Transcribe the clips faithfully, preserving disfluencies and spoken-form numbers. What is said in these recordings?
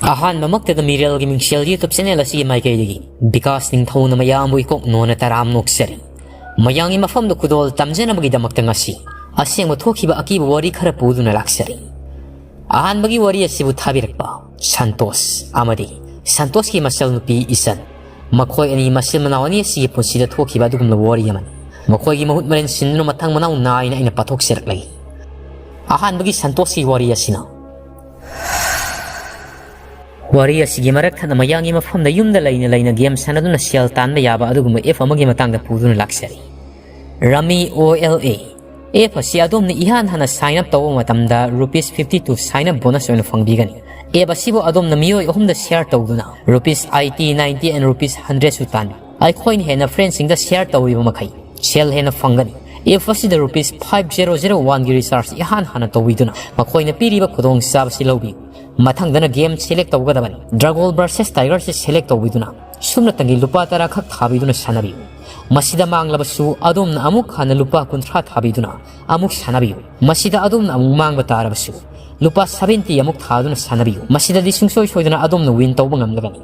ꯑꯍꯥꯟꯕꯃꯛꯇꯗ ꯃꯤꯔꯦꯜꯒꯤ ꯃꯤꯡꯁꯦꯜ YouTube channel ꯑꯁꯤꯒꯤ ꯃꯥꯏꯀꯩꯗꯒꯤ ꯕꯤꯀꯥꯁ ꯅꯤꯡꯊꯧꯅ ꯃꯌꯥꯝꯕꯨ ꯏꯀꯣꯛ ꯅꯣꯟꯅ ꯇꯔꯥꯝ ꯅꯣꯛꯆꯔꯤ꯫ ꯃꯌꯥꯝꯒꯤ ꯃꯐꯝꯗ ꯈꯨꯗꯣꯜ ꯇꯝꯖꯅꯕꯒꯤꯗꯃꯛꯇ ꯉꯁꯤ ꯑꯁꯦꯡꯕ ꯊꯣꯛꯈꯤꯕ ꯑꯀꯤꯕ ꯋꯥꯔꯤ ꯈꯔ ꯄꯨꯗꯨꯅ ꯂꯥꯛꯆꯔꯤ꯫ ꯑꯍꯥꯟꯕꯒꯤ ꯋꯥꯔꯤ ꯑꯁꯤꯕꯨ ꯊꯥꯕꯤꯔꯛꯄ ꯁꯟꯇꯣꯁ ꯑꯃꯗꯤ ꯁꯟꯇꯣꯁꯀꯤ ꯃꯆꯜꯅꯨꯄꯤ ꯏꯆꯟ, ꯃꯈꯣꯏ ꯑꯅꯤ ꯃꯆꯤꯟ ꯃꯅꯥꯎ ꯑꯅꯤ ꯑꯁꯤꯒꯤ ꯄꯨꯟꯁꯤꯗ ꯊꯣꯛꯈꯤꯕ ꯑꯗꯨꯒꯨꯝꯂꯕ ꯋꯥꯔꯤ ꯑꯃꯅꯤ꯫ ꯃꯈꯣꯏꯒꯤ ꯃꯍꯨꯠ ꯃꯔꯦꯟ ꯁꯤꯟꯗꯨꯅ ꯃꯊꯪ ꯃꯅꯥꯎ ꯅꯥꯏꯅ ꯑꯩꯅ ꯄꯥꯊꯣꯛꯆꯔꯛꯂꯒꯦ꯫ ꯑꯍꯥꯟꯕꯒꯤ ꯁꯟꯇꯣꯁꯀꯤ ꯋꯥꯔꯤ ꯑꯁꯤꯅ ꯋꯥꯔꯤ ꯑꯁꯤꯒꯤ ꯃꯔꯛ ꯊꯠꯅ ꯃꯌꯥꯝꯒꯤ ꯃꯐꯝꯗ ꯌꯨꯝꯗ ꯂꯩꯅ ꯂꯩꯅ game ꯁꯥꯟꯅꯗꯨꯅ ꯁꯦꯜ ꯇꯥꯟꯕ ꯌꯥꯕ ꯑꯗꯨꯒꯨꯝꯕ app ꯑꯃꯒꯤ ꯃꯇꯥꯡꯗ ꯄꯨꯗꯨꯅ ꯂꯥꯛꯆꯔꯤ꯫ Rummy ꯑꯣ ꯑꯦꯜ ꯑꯦ꯫ App ꯑꯁꯤ ꯑꯗꯣꯝꯅ ꯏꯍꯥꯟ ꯍꯥꯟꯅ sign up ꯇꯧꯕ ꯃꯇꯝꯗ rupees fifty two sign up bonus ꯑꯣꯏꯅ ꯐꯪꯕꯤꯒꯅꯤ꯫ App ꯑꯁꯤꯕꯨ ꯑꯗꯣꯝꯅ ꯃꯤꯑꯣꯏ ꯑꯍꯨꯝꯗ share ꯇꯧꯗꯨꯅ rupees eighty, ninety and rupees hundred ꯁꯨ ꯇꯥꯟꯕꯤ꯫ ꯑꯩꯈꯣꯏꯅ ꯍꯦꯟꯅ friendꯁꯤꯡꯗ share ꯇꯧꯔꯤꯕ ꯃꯈꯩ ꯁꯦꯜ ꯍꯦꯟꯅ ꯐꯪꯒꯅꯤ꯫ App ꯑꯁꯤꯗ rupees five zero zero one ꯒꯤ recharge ꯏꯍꯥꯟ ꯍꯥꯟꯅ ꯇꯧꯕꯤꯗꯨꯅ ꯃꯈꯣꯏꯅ ꯄꯤꯔꯤꯕ ꯈꯨꯗꯣꯡꯆꯥꯕꯁꯤ ꯂꯧꯕꯤꯌꯨ꯫ ꯃꯊꯪꯗꯅ game select ꯇꯧꯒꯗꯕꯅꯤ꯫ Dragon versus Tiger ꯁꯤ select ꯇꯧꯕꯤꯗꯨꯅ ꯁꯨꯞꯅꯇꯪꯒꯤ ꯂꯨꯄꯥ ꯇꯔꯥ ꯈꯛ ꯊꯥꯕꯤꯗꯨꯅ ꯁꯥꯟꯅꯕꯤꯌꯨ꯫ ꯃꯁꯤꯗ ꯃꯥꯡꯂꯕꯁꯨ ꯑꯗꯣꯝꯅ ꯑꯃꯨꯛ ꯍꯟꯅ ꯂꯨꯄꯥ ꯀꯨꯟꯊ꯭ꯔꯥ ꯊꯥꯕꯤꯗꯨꯅ ꯑꯃꯨꯛ ꯁꯥꯟꯅꯕꯤꯌꯨ꯫ ꯃꯁꯤꯗ ꯑꯗꯣꯝꯅ ꯑꯃꯨꯛ ꯃꯥꯡꯕ ꯇꯥꯔꯕꯁꯨ ꯂꯨꯄꯥ seventy ꯑꯃꯨꯛ ꯊꯥꯗꯨꯅ ꯁꯥꯟꯅꯕꯤꯌꯨ꯫ ꯃꯁꯤꯗꯗꯤ ꯁꯨꯡꯁꯣꯏ ꯁꯣꯏꯗꯅ ꯑꯗꯣꯝꯅ win ꯇꯧꯕ ꯉꯝꯂꯒꯅꯤ꯫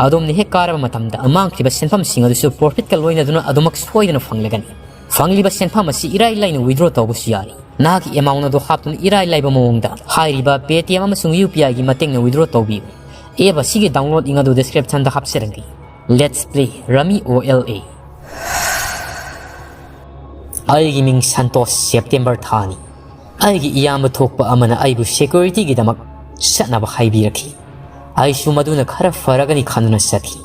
ꯑꯗꯣꯝꯅ ꯍꯦꯛ ꯀꯥꯔꯕ ꯃꯇꯝꯗ ꯃꯥꯡꯈꯤꯕ ꯁꯦꯟꯐꯝꯁꯤꯡ ꯑꯗꯨꯁꯨ profitꯀ ꯂꯣꯏꯅꯗꯨꯅ ꯑꯗꯨꯃꯛ ꯁꯣꯏꯗꯅ ꯐꯪꯂꯒꯅꯤ꯫ ꯐꯪꯂꯤꯕ ꯁꯦꯟꯐꯝ ꯑꯁꯤ ꯏꯔꯥꯏ ꯂꯥꯏꯅ withdraw ꯇꯧꯕꯁꯨ ꯌꯥꯔꯤ꯫ ꯅꯍꯥꯛꯀꯤ amount ꯑꯗꯨ ꯍꯥꯞꯇꯨꯅ ꯏꯔꯥꯏ ꯂꯥꯏꯕ ꯃꯑꯣꯡꯗ ꯍꯥꯏꯔꯤꯕ Paytm ꯑꯃꯁꯨꯡ UPIꯒꯤ ꯃꯇꯦꯡꯅ withdraw ꯇꯧꯕꯤꯌꯨ꯫ App ꯑꯁꯤꯒꯤ download link ꯑꯗꯨ descriptionꯗ ꯍꯥꯞꯆꯔꯝꯒꯦ꯫ Let's play Rummy ꯑꯣ ꯑꯦꯜ ꯑꯦ꯫ ꯑꯩꯒꯤ ꯃꯤꯡ ꯁꯟꯇꯣꯁ, September ꯊꯥꯅꯤ꯫ ꯑꯩꯒꯤ ꯏꯌꯥꯝꯕ ꯊꯣꯛꯄ ꯑꯃꯅ ꯑꯩꯕꯨ securityꯒꯤꯗꯃꯛ ꯆꯠꯅꯕ ꯍꯥꯏꯕꯤꯔꯛꯈꯤ꯫ ꯑꯩꯁꯨ ꯃꯗꯨꯅ ꯈꯔ ꯐꯔꯒꯅꯤ ꯈꯟꯗꯨꯅ ꯆꯠꯈꯤ꯫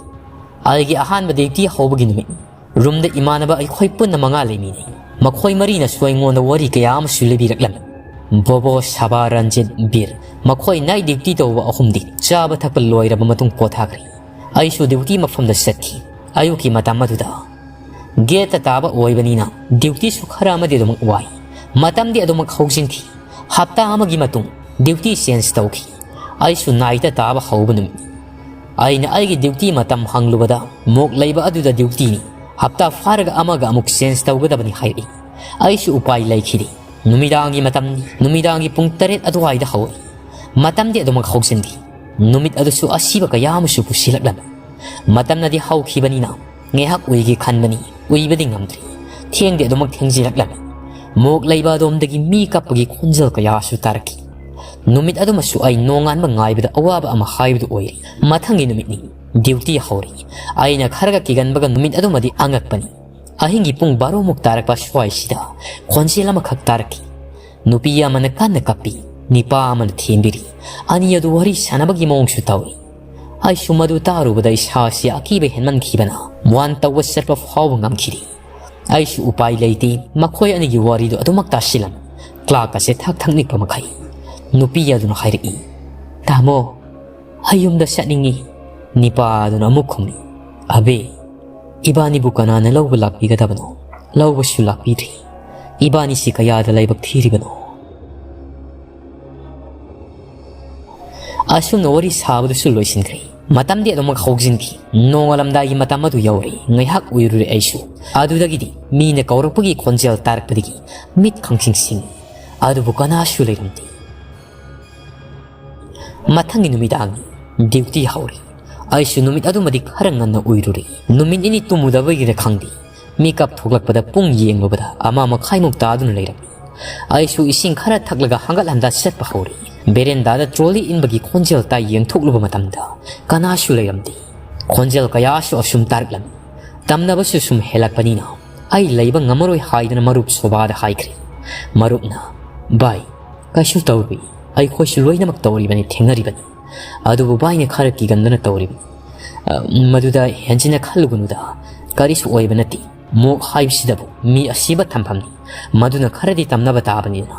ꯑꯩꯒꯤ ꯑꯍꯥꯟꯕ duty ꯍꯧꯕꯒꯤ ꯅꯨꯃꯤꯠꯅꯤ꯫ Roomꯗ ꯏꯃꯥꯟꯅꯕ ꯑꯩꯈꯣꯏ ꯄꯨꯟꯅ ꯃꯉꯥ ꯂꯩꯃꯤꯟꯅꯩ꯫ ꯃꯈꯣꯏ ꯃꯔꯤꯅꯁꯨ ꯑꯩꯉꯣꯟꯗ ꯋꯥꯔꯤ ꯀꯌꯥ ꯑꯃꯁꯨ ꯂꯤꯕꯤꯔꯛꯂꯝꯃꯤ꯫ ꯕꯣꯕꯣ, ꯁꯕꯥ, ꯔꯟꯖꯤꯠ, ꯕꯤꯔ, ꯃꯈꯣꯏ night duty ꯇꯧꯕ ꯑꯍꯨꯝꯗꯤ ꯆꯥꯕ ꯊꯛꯄ ꯂꯣꯏꯔꯕ ꯃꯇꯨꯡ ꯄꯣꯊꯥꯈ꯭ꯔꯦ꯫ ꯑꯩꯁꯨ duty ꯃꯐꯝꯗ ꯆꯠꯈꯤ꯫ ꯑꯌꯨꯛꯀꯤ ꯃꯇꯝ ꯑꯗꯨꯗ gateꯇ ꯇꯥꯕ ꯑꯣꯏꯕꯅꯤꯅ dutyꯁꯨ ꯈꯔ ꯑꯃꯗꯤ ꯑꯗꯨꯃꯛ ꯋꯥꯏ꯫ ꯃꯇꯝꯗꯤ ꯑꯗꯨꯃꯛ ꯍꯧꯖꯤꯟꯈꯤ꯫ ꯍꯞꯇꯥ ꯑꯃꯒꯤ ꯃꯇꯨꯡ duty change ꯇꯧꯈꯤ꯫ ꯑꯩꯁꯨ nightꯇ ꯇꯥꯕ ꯍꯧꯕ ꯅꯨꯃꯤꯠꯅꯤ꯫ ꯑꯩꯅ ꯑꯩꯒꯤ duty ꯃꯇꯝ ꯍꯪꯂꯨꯕꯗ ꯃꯣꯛ ꯂꯩꯕ ꯑꯗꯨꯗ dutyꯅꯤ, ꯍꯞꯇꯥ ꯐꯥꯔꯒ ꯑꯃꯒ ꯑꯃꯨꯛ change ꯇꯧꯒꯗꯕꯅꯤ ꯍꯥꯏꯔꯛꯏ꯫ ꯑꯩꯁꯨ ꯎꯄꯥꯏ ꯂꯩꯈꯤꯗꯦ꯫ ꯅꯨꯃꯤꯗꯥꯡꯒꯤ ꯃꯇꯝꯅꯤ꯫ ꯅꯨꯃꯤꯗꯥꯡꯒꯤ ꯄꯨꯡ ꯇꯔꯦꯠ ꯑꯗꯨꯋꯥꯏꯗ ꯍꯧꯔꯛꯏ꯫ ꯃꯇꯝꯗꯤ ꯑꯗꯨꯃꯛ ꯍꯧꯖꯤꯟꯈꯤ꯫ ꯅꯨꯃꯤꯠ ꯑꯗꯨꯁꯨ ꯑꯁꯤꯕ ꯀꯌꯥ ꯑꯃꯁꯨ ꯄꯨꯁꯤꯜꯂꯛꯂꯝꯃꯤ꯫ ꯃꯇꯝꯅꯗꯤ ꯍꯧꯈꯤꯕꯅꯤꯅ ꯉꯥꯏꯍꯥꯛ ꯎꯏꯒꯦ ꯈꯟꯕꯅꯤ, ꯎꯏꯕꯗꯤ ꯉꯝꯗ꯭ꯔꯤ꯫ ꯊꯦꯡꯗꯤ ꯑꯗꯨꯃꯛ ꯊꯦꯡꯖꯤꯜꯂꯛꯂꯝꯃꯤ꯫ ꯃꯣꯛ ꯂꯩꯕ ꯑꯗꯣꯝꯗꯒꯤ ꯃꯤ ꯀꯞꯄꯒꯤ ꯈꯣꯟꯖꯦꯜ ꯀꯌꯥꯁꯨ ꯇꯥꯔꯛꯈꯤ꯫ ꯅꯨꯃꯤꯠ ꯑꯗꯨꯃꯁꯨ ꯑꯩ ꯅꯣꯡꯉꯥꯟꯕ ꯉꯥꯏꯕꯗ ꯑꯋꯥꯕ ꯑꯃ ꯍꯥꯏꯕꯗꯨ ꯑꯣꯏꯔꯦ꯫ ꯃꯊꯪꯒꯤ ꯅꯨꯃꯤꯠꯅꯤ꯫ ꯗ꯭ꯌꯨꯇꯤ ꯍꯧꯔꯦ꯫ ꯑꯩꯅ ꯈꯔꯒ ꯀꯤꯒꯟꯕꯒ ꯅꯨꯃꯤꯠ ꯑꯗꯨꯃꯗꯤ ꯑꯉꯛꯄꯅꯤ꯫ ꯑꯍꯤꯡꯒꯤ ꯄꯨꯡ ꯕꯥꯔꯣꯃꯨꯛ ꯇꯥꯔꯛꯄ ꯁ꯭ꯋꯥꯏꯁꯤꯗ ꯈꯣꯟꯖꯦꯜ ꯑꯃꯈꯛ ꯇꯥꯔꯛꯈꯤ꯫ ꯅꯨꯄꯤ ꯑꯃꯅ ꯀꯟꯅ ꯀꯞꯄꯤ, ꯅꯤꯄꯥ ꯑꯃꯅ ꯊꯦꯝꯕꯤꯔꯤ꯫ ꯑꯅꯤ ꯑꯗꯨ ꯋꯥꯔꯤ ꯁꯥꯟꯅꯕꯒꯤ ꯃꯑꯣꯡꯁꯨ ꯇꯧꯏ꯫ ꯑꯩꯁꯨ ꯃꯗꯨ ꯇꯥꯔꯨꯕꯗ ꯏꯁꯥꯁꯤ ꯑꯀꯤꯕ ꯍꯦꯟꯃꯟꯈꯤꯕꯅ ꯋꯥꯟ ꯇꯧꯕ ꯆꯠꯄ ꯐꯥꯎꯕ ꯉꯝꯈꯤꯗꯦ꯫ ꯑꯩꯁꯨ ꯎꯄꯥꯏ ꯂꯩꯇꯦ, ꯃꯈꯣꯏ ꯑꯅꯤꯒꯤ ꯋꯥꯔꯤꯗꯨ ꯑꯗꯨꯃꯛ ꯇꯥꯁꯤꯜꯂꯝꯃꯤ꯫ ꯀ꯭ꯂꯥꯛ ꯑꯁꯦ ꯊꯛ ꯊꯛ ꯅꯤꯛꯄ ꯃꯈꯩ꯫ ꯅꯨꯄꯤ ꯑꯗꯨꯅ ꯍꯥꯏꯔꯛꯏ, "ꯇꯥꯃꯣ, ꯑꯩ ꯌꯨꯝꯗ ꯆꯠꯅꯤꯡꯉꯤ꯫" ꯅꯤꯄꯥ ꯑꯗꯨꯅ ꯑꯃꯨꯛ ꯈꯨꯝꯃꯤ, "ꯑꯕꯦ, ꯏꯕꯥꯅꯤꯕꯨ ꯀꯅꯥꯅ ꯂꯧꯕ ꯂꯥꯛꯄꯤꯒꯗꯕꯅꯣ? ꯂꯧꯕꯁꯨ ꯂꯥꯛꯄꯤꯗ꯭ꯔꯤ꯫ ꯏꯕꯥꯅꯤꯁꯤ ꯀꯌꯥꯗ ꯂꯥꯏꯕꯛ ꯊꯤꯔꯤꯕꯅꯣ?" ꯑꯁꯨꯝꯅ ꯋꯥꯔꯤ ꯁꯥꯕꯗꯨꯁꯨ ꯂꯣꯏꯁꯤꯟꯈ꯭ꯔꯦ꯫ ꯃꯇꯝꯗꯤ ꯑꯗꯨꯃꯛ ꯍꯧꯖꯤꯟꯈꯤ꯫ ꯅꯣꯡꯉꯥꯜꯂꯝꯗꯥꯏꯒꯤ ꯃꯇꯝ ꯑꯗꯨ ꯌꯧꯔꯦ꯫ ꯉꯥꯏꯍꯥꯛ ꯎꯏꯔꯨꯔꯦ ꯑꯩꯁꯨ꯫ ꯑꯗꯨꯗꯒꯤꯗꯤ ꯃꯤꯅ ꯀꯧꯔꯛꯄꯒꯤ ꯈꯣꯟꯖꯦꯜ ꯇꯥꯔꯛꯄꯗꯒꯤ ꯃꯤꯠ ꯈꯪꯁꯤꯡ ꯁꯤꯡꯏ꯫ ꯑꯗꯨꯕꯨ ꯀꯅꯥꯁꯨ ꯂꯩꯔꯝꯗꯦ꯫ ꯃꯊꯪꯒꯤ ꯅꯨꯃꯤꯗꯥꯡ ꯗ꯭ꯌꯨꯇꯤ ꯍꯧꯔꯦ꯫ ꯑꯩꯁꯨ ꯅꯨꯃꯤꯠ ꯑꯗꯨꯃꯗꯤ ꯈꯔ ꯉꯟꯅ ꯎꯏꯔꯨꯔꯦ꯫ ꯅꯨꯃꯤꯠ ꯅꯤꯅꯤ ꯇꯨꯝꯃꯨꯗꯕꯒꯤꯔ ꯈꯪꯗꯦ, ꯃꯤꯀꯞ ꯊꯣꯛꯂꯛꯄꯗ ꯄꯨꯡ ꯌꯦꯡꯂꯨꯕꯗ ꯑꯃ ꯃꯈꯥꯏꯃꯨꯛ ꯇꯥꯗꯨꯅ ꯂꯩꯔꯝꯃꯤ꯫ ꯑꯩꯁꯨ ꯏꯁꯤꯡ ꯈꯔ ꯊꯛꯂꯒ ꯍꯪꯒꯠ ꯍꯟꯗꯥ ꯆꯠꯄ ꯍꯧꯔꯦ꯫ ꯕꯦꯔꯦꯟꯗꯥꯗ ꯇ꯭ꯔꯣꯂꯤ ꯏꯟꯕꯒꯤ ꯈꯣꯟꯖꯦꯜ ꯇꯥꯏ ꯌꯦꯡꯊꯣꯛꯂꯨꯕ ꯃꯇꯝꯗ ꯀꯅꯥꯁꯨ ꯂꯩꯔꯝꯗꯦ꯫ ꯈꯣꯟꯖꯦꯜ ꯀꯌꯥꯁꯨ ꯑꯁꯨꯝ ꯇꯥꯔꯛꯂꯝꯃꯤ꯫ ꯇꯝꯅꯕꯁꯨ ꯁꯨꯝ ꯍꯦꯜꯂꯛꯄꯅꯤꯅ ꯑꯩ ꯂꯩꯕ ꯉꯝꯃꯔꯣꯏ ꯍꯥꯏꯗꯅ ꯃꯔꯨꯞ ꯁꯣꯕꯥꯗ ꯍꯥꯏꯈ꯭ꯔꯦ꯫ ꯃꯔꯨꯞꯅ, "ꯚꯥꯏ, ꯀꯩꯁꯨ ꯇꯧꯔꯣꯏ, ꯑꯩꯈꯣꯏꯁꯨ ꯂꯣꯏꯅꯃꯛ ꯇꯧꯔꯤꯕꯅꯤ, ꯊꯦꯡꯅꯔꯤꯕꯅꯤ꯫ ꯑꯗꯨꯕꯨ ꯚꯥꯏꯅ ꯈꯔ ꯀꯤꯒꯟꯗꯅ ꯇꯧꯔꯤꯕꯅꯤ꯫ ꯑ, ꯃꯗꯨꯗ ꯍꯦꯟꯖꯤꯟꯅ ꯈꯜꯂꯨꯒꯅꯨꯗ, ꯀꯔꯤꯁꯨ ꯑꯣꯏꯕ ꯅꯠꯇꯦ꯫ ꯃꯣꯛ ꯍꯥꯏꯕꯁꯤꯗꯕꯨ ꯃꯤ ꯑꯁꯤꯕ ꯊꯝꯐꯝꯅꯤ꯫ ꯃꯗꯨꯅ ꯈꯔꯗꯤ ꯇꯝꯅꯕ ꯇꯥꯕꯅꯤꯗꯅ꯫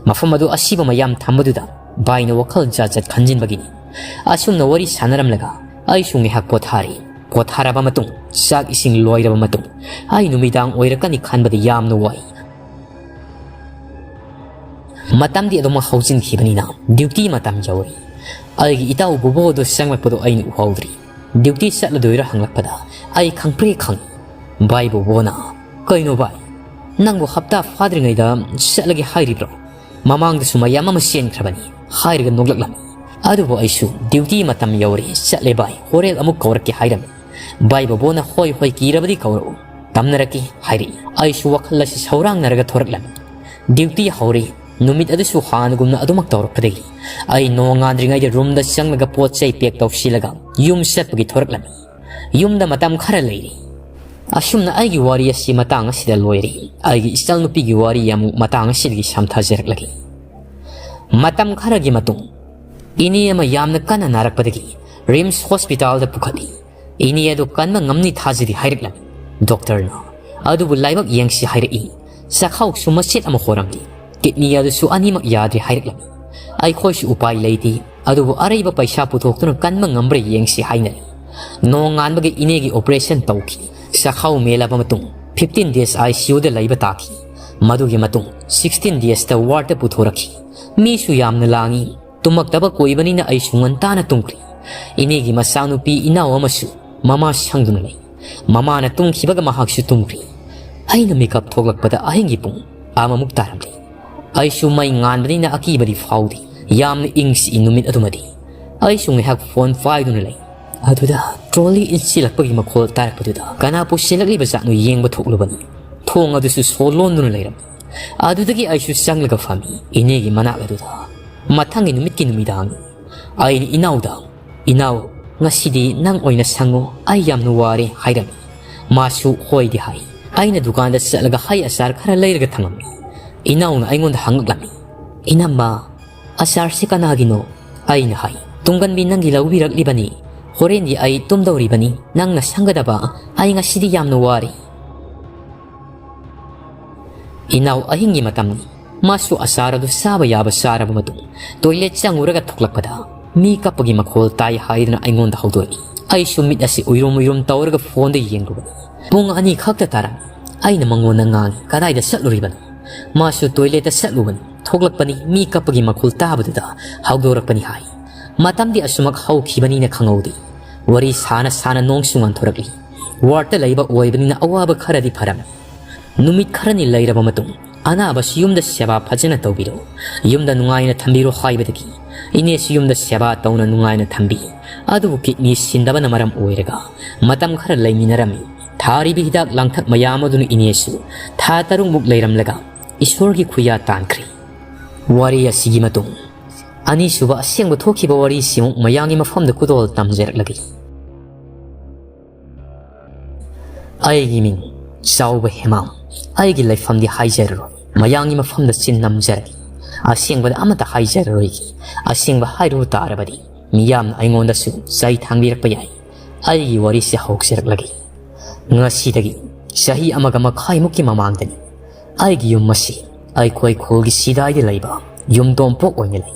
ꯃꯐꯝ ꯑꯗꯨ ꯑꯁꯤꯕ ꯃꯌꯥꯝ ꯊꯝꯕꯗꯨꯗ ꯚꯥꯏꯅ ꯋꯥꯈꯜ ꯖꯥꯠ ꯖꯥꯠ ꯈꯟꯖꯤꯟꯕꯒꯤꯅꯤ꯫" ꯑꯁꯨꯝꯅ ꯋꯥꯔꯤ ꯁꯥꯟꯅꯔꯝꯂꯒ ꯑꯩꯁꯨ ꯉꯥꯏꯍꯥꯛ ꯄꯣꯊꯥꯔꯤ꯫ ꯄꯣꯊꯥꯔꯕ ꯃꯇꯨꯡ, ꯆꯥꯛ ꯏꯁꯤꯡ ꯂꯣꯏꯔꯕ ꯃꯇꯨꯡ, ꯑꯩ ꯅꯨꯃꯤꯗꯥꯡ ꯑꯣꯏꯔꯛꯀꯅꯤ ꯈꯟꯕꯗ ꯌꯥꯝꯅ ꯋꯥꯏ꯫ ꯃꯇꯝꯗꯤ ꯑꯗꯨꯃꯛ ꯍꯧꯖꯤꯟꯈꯤꯕꯅꯤꯅ ꯗ꯭ꯌꯨꯇꯤ ꯃꯇꯝ ꯌꯧꯔꯦ꯫ ꯑꯩꯒꯤ ꯏꯇꯥꯎ ꯕꯣꯕꯣꯗꯣ ꯆꯪꯂꯛꯄꯗꯣ ꯑꯩꯅ ꯎꯍꯧꯗ꯭ꯔꯤ꯫ ꯗ꯭ꯌꯨꯇꯤ ꯆꯠꯂꯗꯣꯏꯔꯥ ꯍꯪꯂꯛꯄꯗ ꯑꯩ ꯈꯪꯄ꯭ꯔꯦꯛ ꯈꯪꯏ꯫ ꯚꯥꯏ ꯕꯣꯕꯣꯅ, "ꯀꯩꯅꯣ ꯚꯥꯏ, ꯅꯪꯕꯨ ꯍꯞꯇꯥ ꯐꯥꯗ꯭ꯔꯤꯉꯩꯗ ꯆꯠꯂꯒꯦ ꯍꯥꯏꯔꯤꯕ꯭ꯔꯣ? ꯃꯃꯥꯡꯗꯁꯨ ꯃꯌꯥꯝ ꯑꯃ ꯆꯦꯟꯈ꯭ꯔꯕꯅꯤ," ꯍꯥꯏꯔꯒ ꯅꯣꯛꯂꯛꯂꯝꯃꯤ꯫ ꯑꯗꯨꯕꯨ ꯑꯩꯁꯨ duty ꯃꯇꯝ ꯌꯧꯔꯦ, ꯆꯠꯂꯦ ꯚꯥꯏ, ꯍꯣꯔꯦꯟ ꯑꯃꯨꯛ ꯀꯧꯔꯛꯀꯦ ꯍꯥꯏꯔꯝꯃꯤ꯫ ꯚꯥꯏ ꯕꯣꯕꯣꯅ ꯍꯣꯏ ꯍꯣꯏ ꯀꯤꯔꯕꯗꯤ ꯀꯧꯔꯛꯎ, ꯇꯝꯅꯔꯛꯀꯦ ꯍꯥꯏꯔꯛꯏ꯫ ꯑꯩꯁꯨ ꯋꯥꯈꯜ ꯑꯁꯤ ꯁꯧꯔꯥꯡꯅꯔꯒ ꯊꯣꯔꯛꯂꯝꯃꯤ꯫ Duty ꯍꯧꯔꯦ꯫ ꯅꯨꯃꯤꯠ ꯑꯗꯨꯁꯨ ꯍꯥꯟꯅꯒꯨꯝꯅ ꯑꯗꯨꯃꯛ ꯇꯧꯔꯛꯄꯗꯒꯤ ꯑꯩ ꯅꯣꯡꯉꯥꯟꯗ꯭ꯔꯤꯉꯩꯗ roomꯗ ꯆꯪꯂꯒ ꯄꯣꯠ ꯆꯩ pack ꯇꯧꯁꯤꯜꯂꯒ ꯌꯨꯝ ꯆꯠꯄꯒꯤ ꯊꯣꯔꯛꯂꯝꯃꯤ꯫ ꯌꯨꯝꯗ ꯃꯇꯝ ꯈꯔ ꯂꯩꯔꯤ꯫ ꯑꯁꯨꯝꯅ ꯑꯩꯒꯤ ꯋꯥꯔꯤ ꯑꯁꯤ ꯃꯇꯥꯡ ꯑꯁꯤꯗ ꯂꯣꯏꯔꯦ꯫ ꯑꯩꯒꯤ ꯏꯆꯜꯅꯨꯄꯤꯒꯤ ꯋꯥꯔꯤ ꯑꯃꯨꯛ ꯃꯇꯥꯡ ꯑꯁꯤꯗꯒꯤ ꯁꯝꯊꯖꯔꯛꯂꯒꯦ꯫ ꯃꯇꯝ ꯈꯔꯒꯤ ꯃꯇꯨꯡ ꯏꯅꯦ ꯑꯃ ꯌꯥꯝꯅ ꯀꯟꯅ ꯅꯥꯔꯛꯄꯗꯒꯤ RIMS hospitalꯗ ꯄꯨꯈꯠꯂꯤ꯫ ꯏꯅꯦ ꯑꯗꯨ ꯀꯟꯕ ꯉꯝꯅꯤ ꯊꯥꯖꯗꯦ ꯍꯥꯏꯔꯛꯂꯝꯃꯤ doctorꯅ꯫ ꯑꯗꯨꯕꯨ ꯂꯥꯏꯕꯛ ꯌꯦꯡꯁꯤ ꯍꯥꯏꯔꯛꯏ꯫ ꯆꯥꯛꯈꯥꯎꯁꯨ ꯃꯆꯦꯠ ꯑꯃ ꯍꯣꯔꯝꯗꯦ꯫ Kidney ꯑꯗꯨꯁꯨ ꯑꯅꯤꯃꯛ ꯌꯥꯗ꯭ꯔꯦ ꯍꯥꯏꯔꯛꯂꯝꯃꯤ꯫ ꯑꯩꯈꯣꯏꯁꯨ ꯎꯄꯥꯏ ꯂꯩꯇꯦ꯫ ꯑꯗꯨꯕꯨ ꯑꯔꯩꯕ ꯄꯩꯁꯥ ꯄꯨꯊꯣꯛꯇꯨꯅ ꯀꯟꯕ ꯉꯝꯕ꯭ꯔꯥ ꯌꯦꯡꯁꯤ ꯍꯥꯏꯅꯔꯤ꯫ ꯅꯣꯡꯉꯥꯟꯕꯒ ꯏꯅꯦꯒꯤ operation ꯇꯧꯈꯤ꯫ ꯆꯥꯛꯈꯥꯎ ꯃꯦꯜꯂꯕ ꯃꯇꯨꯡ fifteen days ICUꯗ ꯂꯩꯕ ꯇꯥꯈꯤ꯫ ꯃꯗꯨꯒꯤ ꯃꯇꯨꯡ sixteen daysꯇ wardꯇ ꯄꯨꯊꯣꯔꯛꯈꯤ꯫ ꯃꯤꯁꯨ ꯌꯥꯝꯅ ꯂꯥꯡꯏ꯫ ꯇꯨꯝꯃꯛꯇꯕ ꯀꯨꯏꯕꯅꯤꯅ ꯑꯩꯁꯨ ꯉꯟꯇꯥꯅ ꯇꯨꯝꯈ꯭ꯔꯦ꯫ ꯏꯅꯦꯒꯤ ꯃꯆꯥꯅꯨꯄꯤ ꯏꯅꯥꯎ ꯑꯃꯁꯨ ꯃꯃꯥ ꯁꯪꯗꯨꯅ ꯂꯩ꯫ ꯃꯃꯥꯅ ꯇꯨꯝꯈꯤꯕꯒ ꯃꯍꯥꯛꯁꯨ ꯇꯨꯝꯈ꯭ꯔꯦ꯫ ꯑꯩꯅ ꯃꯤꯀꯞ ꯊꯣꯛꯂꯛꯄꯗ ꯑꯍꯤꯡꯒꯤ ꯄꯨꯡ ꯑꯃꯃꯨꯛ ꯇꯥꯔꯝꯂꯦ꯫ ꯑꯩꯁꯨ ꯃꯩ ꯉꯥꯟꯕꯅꯤꯅ ꯑꯀꯤꯕꯗꯤ ꯐꯥꯎꯗꯦ꯫ ꯌꯥꯝꯅ ꯏꯪ ꯆꯤꯛꯏ ꯅꯨꯃꯤꯠ ꯑꯗꯨꯃꯗꯤ꯫ ꯑꯩꯁꯨ ꯉꯥꯏꯍꯥꯛ phone ꯄꯥꯏꯗꯨꯅ ꯂꯩ꯫ ꯑꯗꯨꯗ trolley ꯏꯟꯁꯤꯜꯂꯛꯄꯒꯤ ꯃꯈꯣꯜ ꯇꯥꯔꯛꯄꯗꯨꯗ ꯀꯅꯥ ꯄꯨꯁꯤꯜꯂꯛꯂꯤꯕ ꯖꯥꯠꯅꯣ ꯌꯦꯡꯕ ꯊꯣꯛꯂꯨꯕꯅꯤ꯫ ꯊꯣꯡ ꯑꯗꯨꯁꯨ ꯁꯣ ꯂꯣꯟꯗꯨꯅ ꯂꯩꯔꯝꯃꯤ꯫ ꯑꯗꯨꯗꯒꯤ ꯑꯩꯁꯨ ꯆꯪꯂꯒ ꯐꯝꯃꯤ ꯏꯅꯦꯒꯤ ꯃꯅꯥꯛ ꯑꯗꯨꯗ꯫ ꯃꯊꯪꯒꯤ ꯅꯨꯃꯤꯠꯀꯤ ꯅꯨꯃꯤꯗꯥꯡ ꯑꯩꯅ ꯏꯅꯥꯎꯗ, "ꯏꯅꯥꯎ, ꯉꯁꯤꯗꯤ ꯅꯪ ꯑꯣꯏꯅ ꯁꯪꯉꯨ, ꯑꯩ ꯌꯥꯝꯅ ꯋꯥꯔꯦ" ꯍꯥꯏꯔꯝꯃꯤ꯫ ꯃꯥꯁꯨ ꯍꯣꯏꯗꯤ ꯍꯥꯏ꯫ ꯑꯩꯅ ꯗꯨꯀꯥꯟꯗ ꯆꯠꯂꯒ ꯍꯩ ꯑꯆꯥꯔ ꯈꯔ ꯂꯩꯔꯒ ꯊꯝꯃꯝꯃꯤ꯫ ꯏꯅꯥꯎꯅ ꯑꯩꯉꯣꯟꯗ ꯍꯪꯂꯛꯂꯝꯃꯤ, "ꯏꯅꯝꯃ, ꯑꯆꯥꯔꯁꯤ ꯀꯅꯥꯒꯤꯅꯣ?" ꯑꯩꯅ ꯍꯥꯏ, "ꯇꯨꯡꯒꯟꯕꯤ ꯅꯪꯒꯤ ꯂꯧꯕꯤꯔꯛꯂꯤꯕꯅꯤ꯫ ꯍꯣꯔꯦꯟꯗꯤ ꯑꯩ ꯇꯨꯝꯗꯧꯔꯤꯕꯅꯤ, ꯅꯪꯅ ꯁꯪꯒꯗꯕ꯫ ꯑꯩ ꯉꯁꯤꯗꯤ ꯌꯥꯝꯅ ꯋꯥꯔꯦ"꯫ ꯏꯅꯥꯎ ꯑꯍꯤꯡꯒꯤ ꯃꯇꯝꯅꯤ꯫ ꯃꯥꯁꯨ ꯑꯆꯥꯔ ꯑꯗꯨ ꯆꯥꯕ ꯌꯥꯕ ꯆꯥꯔꯕ ꯃꯇꯨꯡ toilet ꯆꯪꯉꯨꯔꯒ ꯊꯣꯛꯂꯛꯄꯗ ꯃꯤ ꯀꯞꯄꯒꯤ ꯃꯈꯣꯜ ꯇꯥꯏ ꯍꯥꯏꯗꯨꯅ ꯑꯩꯉꯣꯟꯗ ꯍꯧꯗꯣꯔꯛꯏ꯫ ꯑꯩꯁꯨ ꯃꯤꯠ ꯑꯁꯤ ꯎꯏꯔꯨꯝ ꯎꯏꯔꯨꯝ ꯇꯧꯔꯒ phoneꯗ ꯌꯦꯡꯂꯨꯕꯅꯤ꯫ ꯄꯨꯡ ꯑꯅꯤ ꯈꯛꯇ ꯇꯥꯔꯝꯃꯤ꯫ ꯑꯩꯅ ꯃꯉꯣꯟꯗ ꯉꯥꯡꯉꯤ, "ꯀꯗꯥꯏꯗ ꯆꯠꯂꯨꯔꯤꯕꯅꯣ?" ꯃꯥꯁꯨ toiletꯇ ꯆꯠꯂꯨꯕꯅꯤ, ꯊꯣꯛꯂꯛꯄꯅꯤ, ꯃꯤ ꯀꯞꯄꯒꯤ ꯃꯈꯣꯜ ꯇꯥꯕꯗꯨꯗ ꯍꯧꯗꯣꯔꯛꯄꯅꯤ ꯍꯥꯏ꯫ ꯃꯇꯝꯗꯤ ꯑꯁꯨꯃꯛ ꯍꯧꯈꯤꯕꯅꯤꯅ ꯈꯪꯍꯧꯗꯦ꯫ ꯋꯥꯔꯤ ꯁꯥꯅ ꯁꯥꯅ ꯅꯣꯡꯁꯨ ꯉꯥꯟꯊꯣꯔꯛꯂꯤ꯫ Wardꯇ ꯂꯩꯕ ꯑꯣꯏꯕꯅꯤꯅ ꯑꯋꯥꯕ ꯈꯔꯗꯤ ꯐꯔꯝꯃꯤ꯫ ꯅꯨꯃꯤꯠ ꯈꯔꯅꯤ ꯂꯩꯔꯕ ꯃꯇꯨꯡ ꯑꯅꯥꯕꯁꯤ ꯌꯨꯝꯗ ꯁꯦꯕꯥ ꯐꯖꯅ ꯇꯧꯕꯤꯔꯣ, ꯌꯨꯝꯗ ꯅꯨꯡꯉꯥꯏꯅ ꯊꯝꯕꯤꯔꯣ ꯍꯥꯏꯕꯗꯒꯤ ꯏꯅꯦꯁꯨ ꯌꯨꯝꯗ ꯁꯦꯕꯥ ꯇꯧꯅ ꯅꯨꯡꯉꯥꯏꯅ ꯊꯝꯕꯤ꯫ ꯑꯗꯨꯕꯨ ꯀꯤꯗꯅꯤ ꯁꯤꯟꯗꯕꯅ ꯃꯔꯝ ꯑꯣꯏꯔꯒ ꯃꯇꯝ ꯈꯔ ꯂꯩꯃꯤꯟꯅꯔꯝꯃꯤ꯫ ꯊꯥꯔꯤꯕ ꯍꯤꯗꯥꯛ ꯂꯥꯡꯊꯛ ꯃꯌꯥꯝ ꯑꯗꯨꯅ ꯏꯅꯦꯁꯨ ꯊꯥ ꯇꯔꯨꯛꯃꯨꯛ ꯂꯩꯔꯝꯂꯒ ꯏꯁꯣꯔꯒꯤ ꯈꯨꯌꯥ ꯇꯥꯟꯈ꯭ꯔꯦ꯫ ꯋꯥꯔꯤ ꯑꯁꯤꯒꯤ ꯃꯇꯨꯡ ꯑꯅꯤꯁꯨꯕ ꯑꯁꯦꯡꯕ ꯊꯣꯛꯈꯤꯕ ꯋꯥꯔꯤꯁꯤꯃꯨꯛ ꯃꯌꯥꯝꯒꯤ ꯃꯐꯝꯗ ꯈꯨꯗꯣꯜ ꯇꯝꯖꯔꯛꯂꯒꯦ꯫ ꯑꯩꯒꯤ ꯃꯤꯡ ꯆꯥꯎꯕ ꯍꯦꯃꯥꯝ꯫ ꯑꯩꯒꯤ ꯂꯩꯐꯝꯗꯤ ꯍꯥꯏꯖꯔꯔꯣꯏ꯫ ꯃꯌꯥꯝꯒꯤ ꯃꯐꯝꯗ ꯆꯤꯟ ꯅꯝꯖꯔꯒꯦ꯫ ꯑꯁꯦꯡꯕꯗ ꯑꯃꯠꯇ ꯍꯥꯏꯖꯔꯔꯣꯏꯒꯦ꯫ ꯑꯁꯦꯡꯕ ꯍꯥꯏꯔꯨꯕ ꯇꯥꯔꯕꯗꯤ ꯃꯤꯌꯥꯝꯅ ꯑꯩꯉꯣꯟꯗꯁꯨ ꯆꯩ ꯊꯥꯡꯕꯤꯔꯛꯄ ꯌꯥꯏ꯫ ꯑꯩꯒꯤ ꯋꯥꯔꯤꯁꯤ ꯍꯧꯖꯔꯛꯂꯒꯦ꯫ ꯉꯁꯤꯗꯒꯤ ꯆꯍꯤ ꯑꯃꯒ ꯃꯈꯥꯏꯃꯨꯛꯀꯤ ꯃꯃꯥꯡꯗꯅꯤ꯫ ꯑꯩꯒꯤ ꯌꯨꯝ ꯑꯁꯤ ꯑꯩꯈꯣꯏ ꯈꯨꯜꯒꯤ ꯁꯤꯗꯥꯏꯗ ꯂꯩꯕ ꯌꯨꯝ ꯇꯣꯝꯄꯣꯛ ꯑꯣꯏꯅ ꯂꯩ꯫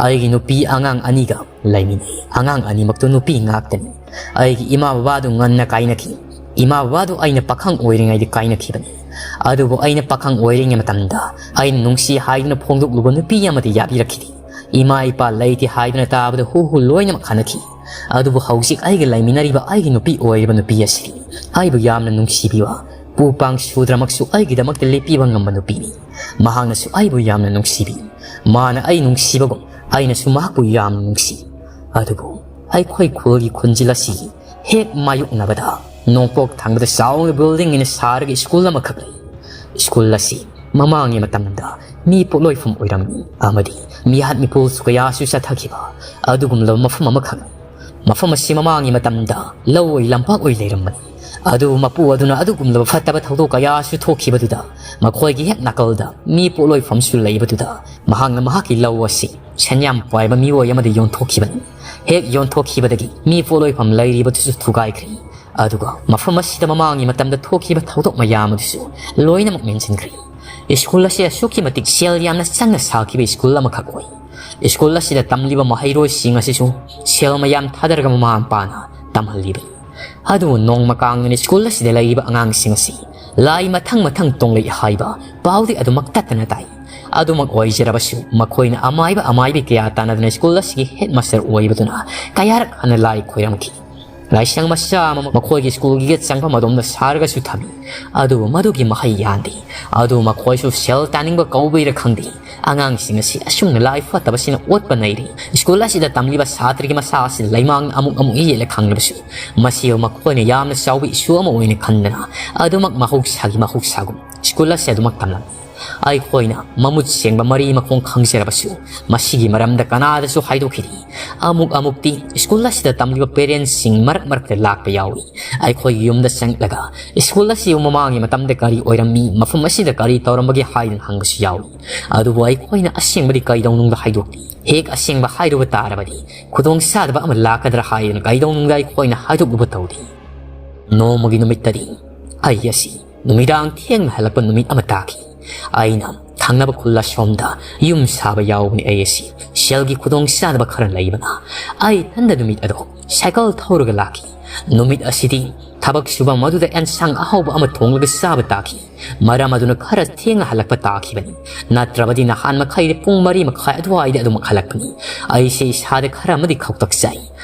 ꯑꯩꯒꯤ ꯅꯨꯄꯤ ꯑꯉꯥꯡ ꯑꯅꯤꯒ ꯂꯩꯃꯤꯟꯅꯩ꯫ ꯑꯉꯥꯡ ꯑꯅꯤꯃꯛꯇꯨ ꯅꯨꯄꯤ ꯉꯥꯛꯇꯅꯤ꯫ ꯑꯩꯒꯤ ꯏꯃꯥ ꯕꯕꯥꯗꯨ ꯉꯟꯅ ꯀꯥꯏꯅꯈꯤ꯫ ꯏꯃꯥ ꯕꯕꯥꯗꯨ ꯑꯩꯅ ꯄꯥꯈꯪ ꯑꯣꯏꯔꯤꯉꯩꯗ ꯀꯥꯏꯅꯈꯤꯕꯅꯤ꯫ ꯑꯗꯨꯕꯨ ꯑꯩꯅ ꯄꯥꯈꯪ ꯑꯣꯏꯔꯤꯉꯩ ꯃꯇꯝꯗ ꯑꯩꯅ ꯅꯨꯡꯁꯤ ꯍꯥꯏꯗꯨꯅ ꯐꯣꯡꯗꯣꯛꯂꯨꯕ ꯅꯨꯄꯤ ꯑꯃꯗꯤ ꯌꯥꯕꯤꯔꯛꯈꯤꯗꯦ꯫ ꯏꯃꯥ ꯏꯄꯥ ꯂꯩꯇꯦ ꯍꯥꯏꯗꯨꯅ ꯇꯥꯕꯗ ꯍꯨ ꯍꯨ ꯂꯣꯏꯅꯃꯛ ꯍꯟꯅꯈꯤ꯫ ꯑꯗꯨꯕꯨ ꯍꯧꯖꯤꯛ ꯑꯩꯒ ꯂꯩꯃꯤꯟꯅꯔꯤꯕ ꯑꯩꯒꯤ ꯅꯨꯄꯤ ꯑꯣꯏꯔꯤꯕ ꯅꯨꯄꯤ ꯑꯁꯤ ꯑꯩꯕꯨ ꯌꯥꯝꯅ ꯅꯨꯡꯁꯤꯕꯤꯕ, ꯄꯨ ꯄꯥꯡ ꯁꯨꯗ꯭ꯔꯃꯛꯁꯨ ꯑꯩꯒꯤꯗꯃꯛꯇ ꯂꯦꯞꯄꯤꯕ ꯉꯝꯕ ꯅꯨꯄꯤꯅꯤ꯫ ꯃꯍꯥꯛꯅꯁꯨ ꯑꯩꯕꯨ ꯌꯥꯝꯅ ꯅꯨꯡꯁꯤꯕꯤ꯫ ꯃꯥꯅ ꯑꯩ ꯅꯨꯡꯁꯤꯕꯒꯨꯝ ꯑꯩꯅꯁꯨ ꯃꯍꯥꯛꯄꯨ ꯌꯥꯝꯅ ꯅꯨꯡꯁꯤ꯫ ꯑꯗꯨꯕꯨ ꯑꯩꯈꯣꯏ ꯈꯨꯜꯒꯤ ꯈꯨꯟꯖꯤꯜ ꯑꯁꯤꯒꯤ ꯍꯦꯛ ꯃꯥꯌꯣꯛꯅꯕꯗ ꯅꯣꯡꯄꯣꯛ ꯊꯪꯕꯗ ꯆꯥꯎꯅ building ꯑꯣꯏꯅ ꯁꯥꯔꯒ ꯁ꯭ꯀꯨꯜ ꯑꯃꯈꯛ ꯂꯩ꯫ ꯁ꯭ꯀꯨꯜ ꯑꯁꯤ ꯃꯃꯥꯡꯒꯤ ꯃꯇꯝꯗ ꯃꯤ ꯄꯣꯠꯂꯣꯏꯐꯝ ꯑꯣꯏꯔꯝꯃꯤ ꯑꯃꯗꯤ ꯃꯤꯍꯥꯠ ꯃꯤꯄꯨꯜꯁꯨ ꯀꯌꯥꯁꯨ ꯆꯠꯊꯈꯤꯕ ꯑꯗꯨꯒꯨꯝꯂꯕ ꯃꯐꯝ ꯑꯃꯈꯛꯅꯤ꯫ ꯃꯐꯝ ꯑꯁꯤ ꯃꯃꯥꯡꯒꯤ ꯃꯇꯝꯗ ꯂꯧ ꯑꯣꯏ ꯂꯝꯄꯥꯛ ꯑꯣꯏ ꯂꯩꯔꯝꯕꯅꯤ꯫ ꯑꯗꯨꯕꯨ ꯃꯄꯨ ꯑꯗꯨꯅ ꯑꯗꯨꯒꯨꯝꯂꯕ ꯐꯠꯇꯕ ꯊꯧꯗꯣꯛ ꯀꯌꯥꯁꯨ ꯊꯣꯛꯈꯤꯕꯗꯨꯗ ꯃꯈꯣꯏꯒꯤ ꯍꯦꯛ ꯅꯥꯀꯜꯗ ꯃꯤ ꯄꯣꯠꯂꯣꯏꯐꯝꯁꯨ ꯂꯩꯕꯗꯨꯗ ꯃꯍꯥꯛꯅ ꯃꯍꯥꯛꯀꯤ ꯂꯧ ꯑꯁꯤ ꯁꯦꯟꯌꯥꯝ ꯄꯥꯏꯕ ꯃꯤꯑꯣꯏ ꯑꯃꯗ ꯌꯣꯟꯊꯣꯛꯈꯤꯕꯅꯤ꯫ ꯍꯦꯛ ꯌꯣꯟꯊꯣꯛꯈꯤꯕꯗꯒꯤ ꯃꯤ ꯄꯣꯠꯂꯣꯏꯐꯝ ꯂꯩꯔꯤꯕꯗꯨꯁꯨ ꯊꯨꯒꯥꯏꯈ꯭ꯔꯦ꯫ ꯑꯗꯨꯒ ꯃꯐꯝ ꯑꯁꯤꯗ ꯃꯃꯥꯡꯒꯤ ꯃꯇꯝꯗ ꯊꯣꯛꯈꯤꯕ ꯊꯧꯗꯣꯛ ꯃꯌꯥꯝ ꯑꯗꯨꯁꯨ ꯂꯣꯏꯅꯃꯛ ꯃꯦꯟꯁꯤꯟꯈ꯭ꯔꯦ꯫ ꯁ꯭ꯀꯨꯜ ꯑꯁꯤ ꯑꯁꯨꯛꯀꯤ ꯃꯇꯤꯛ ꯁꯦꯜ ꯌꯥꯝꯅ ꯆꯪꯅ ꯁꯥꯈꯤꯕ ꯁ꯭ꯀꯨꯜ ꯑꯃꯈꯛ ꯑꯣꯏ꯫ ꯁ꯭ꯀꯨꯜ ꯑꯁꯤꯗ ꯇꯝꯂꯤꯕ ꯃꯍꯩꯔꯣꯏꯁꯤꯡ ꯑꯁꯤꯁꯨ ꯁꯦꯜ ꯃꯌꯥꯝ ꯊꯥꯗꯔꯒ ꯃꯃꯥ ꯃꯄꯥꯅ ꯇꯝꯍꯜꯂꯤꯕꯅꯤ꯫ ꯑꯗꯨꯕꯨ ꯅꯣꯡꯃ ꯀꯥꯡꯗꯅ ꯁ꯭ꯀꯨꯜ ꯑꯁꯤꯗ ꯂꯩꯔꯤꯕ ꯑꯉꯥꯡꯁꯤꯡ ꯑꯁꯤ ꯂꯥꯏ ꯃꯊꯪ ꯃꯊꯪ ꯇꯣꯡꯂꯛꯏ ꯍꯥꯏꯕ ꯄꯥꯎꯗꯤ ꯑꯗꯨꯃꯛ ꯇꯠꯇꯅ ꯇꯥꯏ꯫ ꯑꯗꯨꯃꯛ ꯑꯣꯏꯖꯔꯕꯁꯨ ꯃꯈꯣꯏꯅ ꯑꯃꯥꯏꯕ ꯑꯃꯥꯏꯕꯤ ꯀꯌꯥ ꯇꯥꯟꯅꯗꯨꯅ ꯁ꯭ꯀꯨꯜ ꯑꯁꯤꯒꯤ ꯍꯦꯗ ꯃꯥꯁꯇꯔ ꯑꯣꯏꯕꯗꯨꯅ ꯀꯌꯥꯔꯛ ꯍꯟꯅ ꯂꯥꯏ ꯈꯣꯏꯔꯝꯈꯤ꯫ ꯂꯥꯏꯁꯪ ꯃꯆꯥ ꯑꯃ ꯃꯈꯣꯏꯒꯤ ꯁ꯭ꯀꯨꯜꯒꯤ ꯆꯪꯐꯝ ꯑꯗꯣꯝꯗ ꯁꯥꯔꯒꯁꯨ ꯊꯝꯃꯤ꯫ ꯑꯗꯨꯕꯨ ꯃꯗꯨꯒꯤ ꯃꯍꯩ ꯌꯥꯟꯗꯦ꯫ ꯑꯗꯨ ꯃꯈꯣꯏꯁꯨ ꯁꯦꯜ ꯇꯥꯅꯤꯡꯕ ꯀꯧꯕꯩꯔ ꯈꯪꯗꯦ, ꯑꯉꯥꯡꯁꯤꯡ ꯑꯁꯤ ꯑꯁꯨꯝꯅ ꯂꯥꯏ ꯐꯠꯇꯕꯁꯤꯅ ꯑꯣꯠꯄ ꯅꯩꯔꯤ꯫ ꯁ꯭ꯀꯨꯜ ꯑꯁꯤꯗ ꯇꯝꯂꯤꯕ ꯁꯥꯇ꯭ꯔꯒꯤ ꯃꯁꯥ ꯑꯁꯤ ꯂꯩꯃꯥꯡꯅ ꯑꯃꯨꯛ ꯑꯃꯨꯛ ꯌꯦꯠꯂꯦ ꯈꯪꯂꯕꯁꯨ, ꯃꯁꯤꯕꯨ ꯃꯈꯣꯏꯅ ꯌꯥꯝꯅ ꯆꯥꯎꯕ ꯏꯁꯨ ꯑꯃ ꯑꯣꯏꯅ ꯈꯟꯗꯅ ꯑꯗꯨꯃꯛ ꯃꯍꯧꯁꯥꯒꯤ ꯃꯍꯧꯁꯥꯒꯨꯝ ꯁ꯭ꯀꯨꯜ ꯑꯁꯤ ꯑꯗꯨꯃꯛ ꯇꯝꯂꯝꯃꯤ꯫ ꯑꯩꯈꯣꯏꯅ ꯃꯃꯨꯠ ꯁꯦꯡꯕ ꯃꯔꯤ ꯃꯈꯣꯡ ꯈꯪꯖꯔꯕꯁꯨ, ꯃꯁꯤꯒꯤ ꯃꯔꯝꯗ ꯀꯅꯥꯗꯁꯨ ꯍꯥꯏꯗꯣꯛꯈꯤꯗꯦ꯫ ꯑꯃꯨꯛ ꯑꯃꯨꯛꯇꯤ ꯁ꯭ꯀꯨꯜ ꯑꯁꯤꯗ ꯇꯝꯂꯤꯕ ꯄꯦꯔꯦꯟꯁꯁꯤꯡ ꯃꯔꯛ ꯃꯔꯛꯇ ꯂꯥꯛꯄ ꯌꯥꯎꯏ꯫ ꯑꯩꯈꯣꯏꯒꯤ ꯌꯨꯝꯗ ꯆꯪꯂꯛꯂꯒ ꯁ꯭ꯀꯨꯜ ꯑꯁꯤꯕꯨ ꯃꯃꯥꯡꯒꯤ ꯃꯇꯝꯗ ꯀꯔꯤ ꯑꯣꯏꯔꯝꯃꯤ, ꯃꯐꯝ ꯑꯁꯤꯗ ꯀꯔꯤ ꯇꯧꯔꯝꯕꯒꯦ ꯍꯥꯏꯗꯅ ꯍꯪꯕꯁꯨ ꯌꯥꯎꯏ꯫ ꯑꯗꯨꯕꯨ ꯑꯩꯈꯣꯏꯅ ꯑꯁꯦꯡꯕꯗꯤ ꯀꯩꯗꯧꯅꯨꯡꯗ ꯍꯥꯏꯗꯣꯛꯇꯦ꯫ ꯍꯦꯛ ꯑꯁꯦꯡꯕ ꯍꯥꯏꯔꯨꯕ ꯇꯥꯔꯕꯗꯤ ꯈꯨꯗꯣꯡ ꯆꯥꯗꯕ ꯑꯃ ꯂꯥꯛꯀꯗ꯭ꯔꯥ ꯍꯥꯏꯗꯅ ꯀꯩꯗꯧꯅꯨꯡꯗ ꯑꯩꯈꯣꯏꯅ ꯍꯥꯏꯗꯣꯛꯂꯨꯕ ꯇꯧꯗꯦ꯫ ꯅꯣꯡꯃꯒꯤ ꯅꯨꯃꯤꯠꯇꯗꯤ ꯑꯩ ꯑꯁꯤ ꯅꯨꯃꯤꯗꯥꯡ ꯊꯦꯡꯅ ꯍꯜꯂꯛꯄ ꯅꯨꯃꯤꯠ ꯑꯃ ꯇꯥꯈꯤ꯫ ꯑꯩꯅ ꯊꯪꯅꯕ ꯈꯨꯜ ꯑꯁꯣꯝꯗ ꯌꯨꯝ ꯁꯥꯕ ꯌꯥꯎꯕꯅꯤ꯫ ꯑꯩ ꯑꯁꯤ ꯁꯦꯜꯒꯤ ꯈꯨꯗꯣꯡ ꯆꯥꯗꯕ ꯈꯔ ꯂꯩꯕꯅ ꯑꯩ ꯏꯊꯟꯗ ꯅꯨꯃꯤꯠ ꯑꯗꯣ ꯁꯥꯏꯀꯜ ꯊꯧꯔꯒ ꯂꯥꯛꯈꯤ꯫ ꯅꯨꯃꯤꯠ ꯑꯁꯤꯗꯤ ꯊꯕꯛ ꯁꯨꯕ ꯃꯗꯨꯗ ꯑꯦꯟꯁꯥꯡ ꯑꯍꯥꯎꯕ ꯑꯃ ꯊꯣꯡꯂꯒ ꯆꯥꯕ ꯇꯥꯈꯤ꯫ ꯃꯔꯝ ꯑꯗꯨꯅ ꯈꯔ ꯊꯦꯡꯅ ꯍꯜꯂꯛꯄ ꯇꯥꯈꯤꯕꯅꯤ꯫ ꯅꯠꯇ꯭ꯔꯕꯗꯤ ꯅꯍꯥꯟ ꯃꯈꯩꯗꯤ ꯄꯨꯡ ꯃꯔꯤ ꯃꯈꯥꯏ ꯑꯗꯨꯋꯥꯏꯗ ꯑꯗꯨꯃꯛ ꯍꯜꯂꯛꯄꯅꯤ꯫ ꯑꯩꯁꯦ ꯏꯁꯥꯗ ꯈꯔ ꯑꯃꯗꯤ ꯈꯧꯇꯛ ꯆꯥꯏ꯫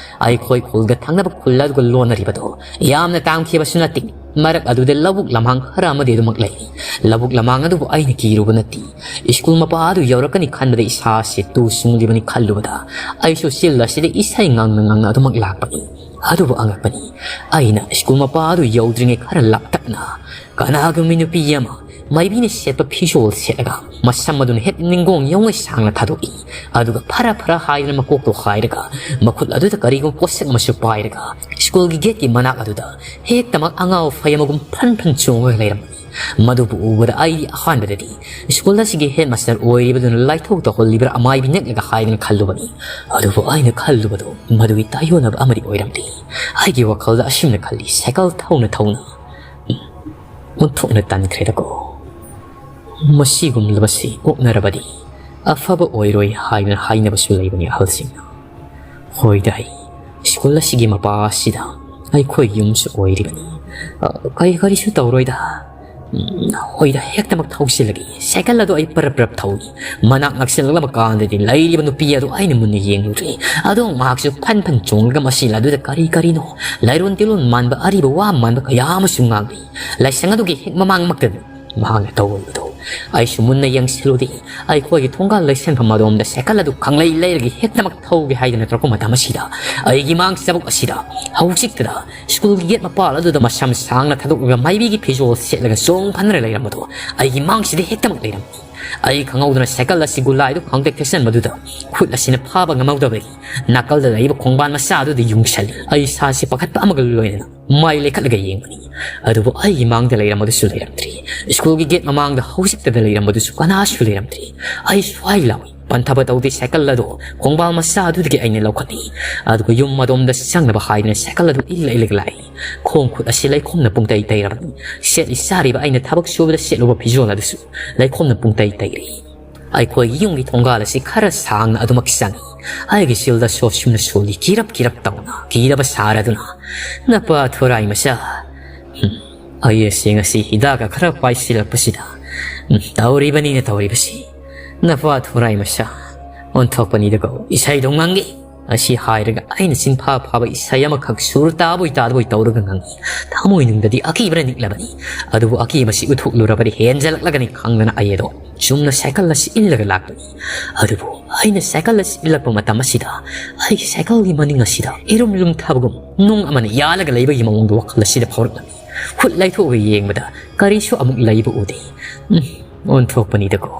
ꯑꯩꯈꯣꯏ ꯈꯨꯜꯒ ꯊꯪꯅꯕ ꯈꯨꯜ ꯑꯗꯨꯒ ꯂꯣꯟꯅꯔꯤꯕꯗꯣ ꯌꯥꯝꯅ ꯇꯥꯝꯈꯤꯕꯁꯨ ꯅꯠꯇꯦ꯫ ꯃꯔꯛ ꯑꯗꯨꯗ ꯂꯧꯕꯨꯛ ꯂꯝꯍꯥꯡ ꯈꯔ ꯑꯃꯗꯤ ꯑꯗꯨꯃꯛ ꯂꯩ꯫ ꯂꯧꯕꯨꯛ ꯂꯝꯍꯥꯡ ꯑꯗꯨꯕꯨ ꯑꯩꯅ ꯀꯤꯔꯨꯕ ꯅꯠꯇꯦ꯫ ꯁ꯭ꯀꯨꯜ ꯃꯄꯥ ꯑꯗꯨ ꯌꯧꯔꯛꯀꯅꯤ ꯈꯟꯕꯗ ꯏꯁꯥꯁꯦ ꯇꯨ ꯆꯨꯡꯂꯤꯕꯅꯤ ꯈꯜꯂꯨꯕꯗ ꯑꯩꯁꯨ ꯆꯤꯜ ꯑꯁꯤꯗ ꯏꯁꯩ ꯉꯥꯡꯅ ꯉꯥꯡꯅ ꯑꯗꯨꯃꯛ ꯂꯥꯛꯄꯅꯤ꯫ ꯑꯗꯨꯕꯨ ꯑꯉꯛꯄꯅꯤ, ꯑꯩꯅ ꯁ꯭ꯀꯨꯜ ꯃꯄꯥ ꯑꯗꯨ ꯌꯧꯗ꯭ꯔꯤꯉꯩ ꯈꯔ ꯂꯥꯞꯇꯛꯅ ꯀꯅꯥꯒꯨꯝꯕꯤ ꯅꯨꯄꯤ ꯑꯃ ꯃꯥꯏꯕꯤꯅ ꯁꯦꯠꯄ ꯐꯤꯖꯣꯜ ꯁꯦꯠꯂꯒ ꯃꯁꯝ ꯑꯗꯨꯅ ꯍꯦꯛ ꯅꯤꯡꯒꯣꯡ ꯌꯧꯉꯩ ꯁꯥꯡꯅ ꯊꯥꯗꯣꯛꯏ꯫ ꯑꯗꯨꯒ ꯐꯔ ꯐꯔ ꯍꯥꯏꯗꯅ ꯃꯀꯣꯛꯇꯣ ꯍꯥꯏꯔꯒ ꯃꯈꯨꯠ ꯑꯗꯨꯗ ꯀꯔꯤꯒꯨꯝꯕ ꯄꯣꯠꯁꯛ ꯑꯃꯁꯨ ꯄꯥꯏꯔꯒ ꯁ꯭ꯀꯨꯜꯒꯤ ꯒꯦꯠꯀꯤ ꯃꯅꯥꯛ ꯑꯗꯨꯗ ꯍꯦꯛꯇꯃꯛ ꯑꯉꯥꯎ ꯐꯩ ꯑꯃꯒꯨꯝ ꯐꯟ ꯐꯟ ꯆꯣꯡꯉꯒ ꯂꯩꯔꯝꯕꯅꯤ꯫ ꯃꯗꯨꯕꯨ ꯎꯕꯗ ꯑꯩꯗꯤ ꯑꯍꯥꯟꯕꯗꯗꯤ ꯁ꯭ꯀꯨꯜ ꯑꯁꯤꯒꯤ ꯍꯦꯗꯃꯥꯁꯇꯔ ꯑꯣꯏꯔꯤꯕꯗꯨꯅ ꯂꯥꯏꯊꯣꯛ ꯇꯧꯍꯜꯂꯤꯕ꯭ꯔꯥ ꯑꯃꯥꯏꯕꯤ ꯅꯦꯛꯂꯒ ꯍꯥꯏꯗꯅ ꯈꯜꯂꯨꯕꯅꯤ꯫ ꯑꯗꯨꯕꯨ ꯑꯩꯅ ꯈꯜꯂꯨꯕꯗꯨ ꯃꯗꯨꯒꯤ ꯇꯥꯏꯌꯣꯟꯅꯕ ꯑꯃꯗꯤ ꯑꯣꯏꯔꯝꯗꯦ꯫ ꯑꯩꯒꯤ ꯋꯥꯈꯜꯗ ꯑꯁꯨꯝꯅ ꯈꯜꯂꯤ, ꯁꯥꯏꯀꯜ ꯊꯧꯅ ꯊꯧꯅ ꯑꯣꯟꯊꯣꯛꯅ ꯇꯟꯈ꯭ꯔꯦꯗꯀꯣ꯫ ꯃꯁꯤꯒꯨꯝꯂꯕꯁꯤ ꯑꯣꯛꯅꯔꯕꯗꯤ ꯑꯐꯕ ꯑꯣꯏꯔꯣꯏ ꯍꯥꯏꯅ ꯍꯥꯏꯅꯕꯁꯨ ꯂꯩꯕꯅꯤ ꯑꯍꯜꯁꯤꯡꯅ꯫ ꯍꯣꯏꯗ, ꯁ꯭ꯀꯨꯜ ꯑꯁꯤꯒꯤ ꯃꯄꯥ ꯑꯁꯤꯗ ꯑꯩꯈꯣꯏ ꯌꯨꯝꯁꯨ ꯑꯣꯏꯔꯤꯕꯅꯤ꯫ ꯑ, ꯀꯔꯤ ꯀꯔꯤꯁꯨ ꯇꯧꯔꯣꯏꯗ꯫ ꯎꯝ, ꯍꯣꯏꯗ, ꯍꯦꯛꯇꯃꯛ ꯊꯧꯁꯤꯜꯂꯒꯦ꯫ ꯁꯥꯏꯀꯜ ꯑꯗꯨ ꯑꯩ ꯄꯔꯞ ꯄꯔꯞ ꯊꯧꯏ꯫ ꯃꯅꯥꯛ ꯅꯛꯁꯤꯜꯂꯛꯂꯕ ꯀꯥꯟꯗꯗꯤ ꯂꯩꯔꯤꯕ ꯅꯨꯄꯤ ꯑꯗꯨ ꯑꯩꯅ ꯃꯨꯟꯅ ꯌꯦꯡꯂꯨꯔꯦ꯫ ꯑꯗꯣ ꯃꯍꯥꯛꯁꯨ ꯐꯟ ꯐꯟ ꯆꯣꯡꯂꯒ ꯃꯁꯤ ꯑꯗꯨꯗ ꯀꯔꯤ ꯀꯔꯤꯅꯣ, ꯂꯥꯏꯔꯣꯟ ꯇꯤꯂꯣꯟ ꯃꯥꯟꯕ, ꯑꯔꯤꯕ ꯋꯥ ꯃꯥꯟꯕ ꯀꯌꯥ ꯑꯃꯁꯨ ꯉꯥꯡꯂꯤ꯫ ꯂꯥꯏꯁꯪ ꯑꯗꯨꯒꯤ ꯍꯦꯛ ꯃꯃꯥꯡꯃꯛꯇꯗ ꯃꯍꯥꯛꯅ ꯇꯧꯔꯤꯕꯗꯣ ꯑꯩꯁꯨ ꯃꯨꯟꯅ ꯌꯦꯡꯁꯤꯜꯂꯨꯗꯦ꯫ ꯑꯩꯈꯣꯏꯒꯤ ꯊꯣꯡꯒꯥꯜ ꯂꯩꯁꯟꯐꯝ ꯑꯗꯣꯝꯗ ꯁꯥꯏꯀꯜ ꯑꯗꯨ ꯈꯪꯂꯩ ꯂꯩꯔꯒ ꯍꯦꯛꯇꯃꯛ ꯊꯧꯒꯦ ꯍꯥꯏꯗꯨꯅ ꯇꯧꯔꯛꯄ ꯃꯇꯝ ꯑꯁꯤꯗ, ꯑꯩꯒꯤ ꯃꯥꯡ ꯆꯕꯨꯛ ꯑꯁꯤꯗ ꯍꯧꯖꯤꯛꯇꯗ ꯁ꯭ꯀꯨꯜꯒꯤ ꯒꯦꯠ ꯃꯄꯥꯜ ꯑꯗꯨꯗ ꯃꯁꯝ ꯁꯥꯡꯅ ꯊꯥꯗꯣꯛꯂꯒ ꯃꯥꯏꯕꯤꯒꯤ ꯐꯤꯖꯣꯜ ꯁꯦꯠꯂꯒ ꯆꯣꯡ ꯐꯟꯗꯨꯅ ꯂꯩꯔꯝꯕꯗꯨ ꯑꯩꯒꯤ ꯃꯥꯡꯁꯤꯗ ꯍꯦꯛꯇꯃꯛ ꯂꯩꯔꯝꯃꯤ꯫ ꯑꯩ ꯈꯪꯍꯧꯗꯅ ꯁꯥꯏꯀꯜ ꯑꯁꯤ ꯒꯨꯂꯥꯏꯗꯨ ꯈꯪꯇꯦꯛ ꯊꯦꯛꯆꯟꯕꯗꯨꯗ ꯈꯨꯠ ꯑꯁꯤꯅ ꯐꯥꯕ ꯉꯝꯍꯧꯗꯕꯗꯒꯤ ꯅꯥꯀꯜꯗ ꯂꯩꯕ ꯈꯣꯡꯕꯥꯟ ꯃꯆꯥ ꯑꯗꯨꯗ ꯌꯨꯡꯁꯜꯂꯤ꯫ ꯑꯩ ꯏꯁꯥꯁꯤ ꯄꯥꯈꯠꯄ ꯑꯃꯒ ꯂꯣꯏꯅꯅ ꯃꯥꯏ ꯂꯩꯈꯠꯂꯒ ꯌꯦꯡꯕꯅꯤ꯫ ꯑꯗꯨꯕꯨ ꯑꯩꯒꯤ ꯃꯥꯡꯗ ꯂꯩꯔꯝꯕꯗꯨꯁꯨ ꯂꯩꯔꯝꯗ꯭ꯔꯤ꯫ ꯁ꯭ꯀꯨꯜꯒꯤ ꯒꯦꯠ ꯃꯃꯥꯡꯗ ꯍꯧꯖꯤꯛꯇꯗ ꯂꯩꯔꯝꯕꯗꯨꯁꯨ ꯀꯅꯥꯁꯨ ꯂꯩꯔꯝꯗ꯭ꯔꯤ꯫ ꯑꯩ ꯁ꯭ꯋꯥꯏ ꯂꯥꯎꯏ꯫ ꯄꯟꯊꯕ ꯇꯧꯗꯦ, ꯁꯥꯏꯀꯜ ꯑꯗꯨ ꯈꯣꯡꯕꯥꯜ ꯃꯆꯥ ꯑꯗꯨꯗꯒꯤ ꯑꯩꯅ ꯂꯧꯈꯠꯂꯤ꯫ ꯑꯗꯨꯒ ꯌꯨꯝ ꯑꯗꯣꯝꯗ ꯆꯪꯅꯕ ꯍꯥꯏꯗꯨꯅ ꯁꯥꯏꯀꯜ ꯑꯗꯨ ꯏꯜꯂ ꯏꯜꯂꯒ ꯂꯥꯛꯏ꯫ ꯈꯣꯡ ꯈꯨꯠ ꯑꯁꯤ ꯂꯩꯈꯣꯝꯅ ꯄꯨꯡꯇꯩ ꯇꯩꯔꯕꯅꯤ꯫ ꯁꯦꯠꯂꯤ ꯆꯥꯔꯤꯕ ꯑꯩꯅ ꯊꯕꯛ ꯁꯨꯕꯗ ꯁꯦꯠꯂꯨꯕ ꯐꯤꯖꯣꯜ ꯑꯗꯨꯁꯨ ꯂꯩꯈꯣꯝꯅ ꯄꯨꯡꯇꯩ ꯇꯩꯔꯤ꯫ ꯑꯩꯈꯣꯏꯒꯤ ꯌꯨꯝꯒꯤ ꯊꯣꯡꯒꯥꯜ ꯑꯁꯤ ꯈꯔ ꯁꯥꯡꯅ ꯑꯗꯨꯃꯛ ꯆꯪꯏ꯫ ꯑꯩꯒꯤ ꯆꯤꯜꯗ ꯁꯣꯠꯁꯨꯝꯅ ꯁꯣꯜꯂꯤ, ꯀꯤꯔꯞ ꯀꯤꯔꯞ ꯇꯧꯅ, ꯀꯤꯔꯕ ꯁꯥꯔꯗꯨꯅ, "ꯅꯄꯥ ꯊꯣꯔꯥꯏ ꯃꯆꯥ, ꯍꯨꯝ, ꯑꯩ ꯑꯁꯤ ꯉꯁꯤ ꯍꯤꯗꯥꯛꯀ ꯈꯔ ꯄꯥꯏꯁꯤꯜꯂꯛꯄꯁꯤꯗ, ꯎꯝ, ꯇꯧꯔꯤꯕꯅꯤꯅ ꯇꯧꯔꯤꯕꯁꯤ꯫ ꯅꯄꯥ ꯊꯣꯔꯥꯏ ꯃꯆꯥ, ꯑꯣꯟꯊꯣꯛꯄꯅꯤꯗꯀꯣ, ꯏꯁꯩꯗꯣ ꯉꯪꯒꯦ!" ꯑꯁꯤ ꯍꯥꯏꯔꯒ ꯑꯩꯅ ꯆꯤꯟꯐꯥ ꯐꯥꯕ ꯏꯁꯩ ꯑꯃꯈꯛ ꯁꯨꯔ ꯇꯥꯕꯣꯏ ꯇꯥꯗꯕꯣꯏ ꯇꯧꯔꯒ ꯉꯪꯏ꯫ ꯊꯃꯣꯏꯅꯨꯡꯗꯗꯤ ꯑꯀꯤꯕꯅ ꯅꯤꯛꯂꯕꯅꯤ꯫ ꯑꯗꯨꯕꯨ ꯑꯀꯤꯕꯁꯤ ꯎꯠꯊꯣꯛꯂꯨꯔꯕꯗꯤ ꯍꯦꯟꯖꯜꯂꯛꯂꯒꯅꯤ ꯈꯪꯗꯅ ꯑꯩ ꯑꯗꯣ ꯆꯨꯝꯅ ꯁꯥꯏꯀꯜ ꯑꯁꯤ ꯏꯜꯂꯒ ꯂꯥꯛꯄꯅꯤ꯫ ꯑꯗꯨꯕꯨ ꯑꯩꯅ ꯁꯥꯏꯀꯜ ꯑꯁꯤ ꯏꯜꯂꯛꯄ ꯃꯇꯝ ꯑꯁꯤꯗ ꯑꯩꯒꯤ ꯁꯥꯏꯀꯜꯒꯤ ꯃꯅꯤꯡ ꯑꯁꯤꯗ ꯏꯔꯨꯝ ꯏꯔꯨꯝ ꯊꯥꯕꯒꯨꯝ ꯅꯨꯡ ꯑꯃꯅ ꯌꯥꯜꯂꯒ ꯂꯩꯕꯒꯤ ꯃꯑꯣꯡꯗ ꯋꯥꯈꯜ ꯑꯁꯤꯗ ꯐꯥꯎꯔꯛꯂꯝꯃꯤ꯫ ꯈꯨꯠ ꯂꯩꯊꯣꯛꯑꯒ ꯌꯦꯡꯕꯗ ꯀꯔꯤꯁꯨ ꯑꯃꯨꯛ ꯂꯩꯕ ꯎꯗꯦ꯫ ꯎꯝ, ꯑꯣꯟꯊꯣꯛꯄꯅꯤꯗꯀꯣ꯫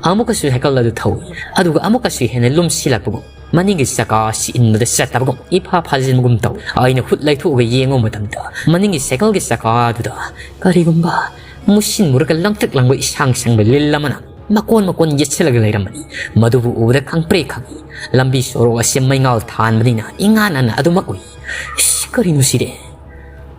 ꯑꯃꯨꯛꯀꯁꯨ ꯁꯥꯏꯀꯜ ꯑꯗꯨ ꯊꯧꯏ, ꯑꯗꯨꯒ ꯑꯃꯨꯛꯀꯁꯨ ꯍꯦꯟꯅ ꯂꯨꯝꯁꯤꯜꯂꯛꯄꯒꯨꯝ, ꯃꯅꯤꯡꯒꯤ ꯆꯀꯥ ꯑꯁꯤ ꯏꯟꯕꯗ ꯆꯠꯇꯕꯒꯨꯝ, ꯏꯐꯥ ꯐꯥꯖꯤꯟꯕꯒꯨꯝ ꯇꯧꯏ꯫ ꯑꯩꯅ ꯈꯨꯠ ꯂꯩꯊꯣꯛꯑꯒ ꯌꯦꯡꯕ ꯃꯇꯝꯗ, ꯃꯅꯤꯡꯒꯤ ꯁꯥꯏꯀꯜꯒꯤ ꯆꯀꯥ ꯑꯗꯨꯗ ꯀꯔꯤꯒꯨꯝꯕ ꯃꯨꯁꯤꯟ ꯃꯨꯔꯒ ꯂꯪꯇ꯭ꯔꯤꯛ ꯂꯪꯕ ꯏꯁꯥꯡ ꯁꯥꯡꯕ ꯂꯤꯟ ꯑꯃꯅ ꯃꯀꯣꯟ ꯃꯀꯣꯟ ꯌꯦꯠꯁꯤꯜꯂꯒ ꯂꯩꯔꯝꯕꯅꯤ꯫ ꯃꯗꯨꯕꯨ ꯎꯕꯗ ꯈꯪꯄ꯭ꯔꯦꯛ ꯈꯪꯏ꯫ ꯂꯝꯕꯤ ꯁꯣꯔꯣꯛ ꯑꯁꯤ ꯃꯩꯉꯥꯜ ꯊꯥꯟꯕꯅꯤꯅ ꯏꯉꯥꯟ ꯉꯥꯟꯅ ꯑꯗꯨꯃꯛ ꯎꯏ꯫ "ꯏꯁ, ꯀꯔꯤꯅꯣ ꯁꯤꯗꯤ?